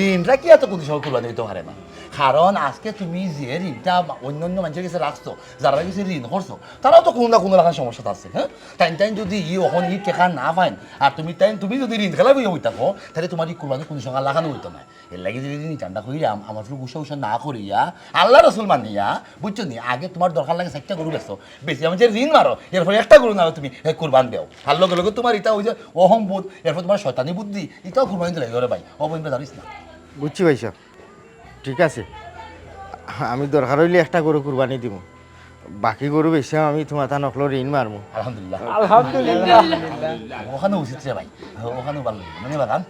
ঋণ রাখিয়া তো কুনু সময় কুরবানি অইতো পারে না। কারণ আজকে তুমি যে ঋণটা অন্য অন্য মানষর গেছে রাখছো, যারার গেছে ঋণ করছো, তারাও তো কুনু না কুনু লাখান সমস্যাত আছে, হ্যাঁ? তাইন তাইন যদি ই অখন ই টেকা না পাইন, আর তুমি তাইন, তুমি যদি ঋণ খেলাপি অইয়া থাকো, তাইলে তুমার ই কুরবানি কুনু সময় লাখান অইতো নায়। এর লাগি যদি ঋণ ঠান্ডা কইরাম, আমার উপরে গুসা উসা না করিয়া, আল্লাহ রসুল মানিয়া, বুঝছো নি? আগে তুমার দরকার লাগে চাইরটা গরু বেচো, বেচিয়া আমার যে ঋণ মারো, এরপরে একটা গরু নাও তুমি, হে, কুরবান দেও। আর লগে লগে তুমার ইটা অউ যে অহংবোধ, এরপর তুমার শয়তানি বুদ্ধি, ইটাও কুরবানি দিলাই রে ভাই। ও বইন, জানিস না? বুঝছি ভাই সাহেব, ঠিক আছে, আমি দরকার অইলে একটা গরু কুরবানি দিমু, বাকি গরু বেচিয়া আমি তুমার তান হকলর ঋণ মারমু। আলহামদুলিল্লাহ। আলহামদুলিল্লাহ। অখান উচিত রে ভাই, অখান ভালা, মানে বাগান।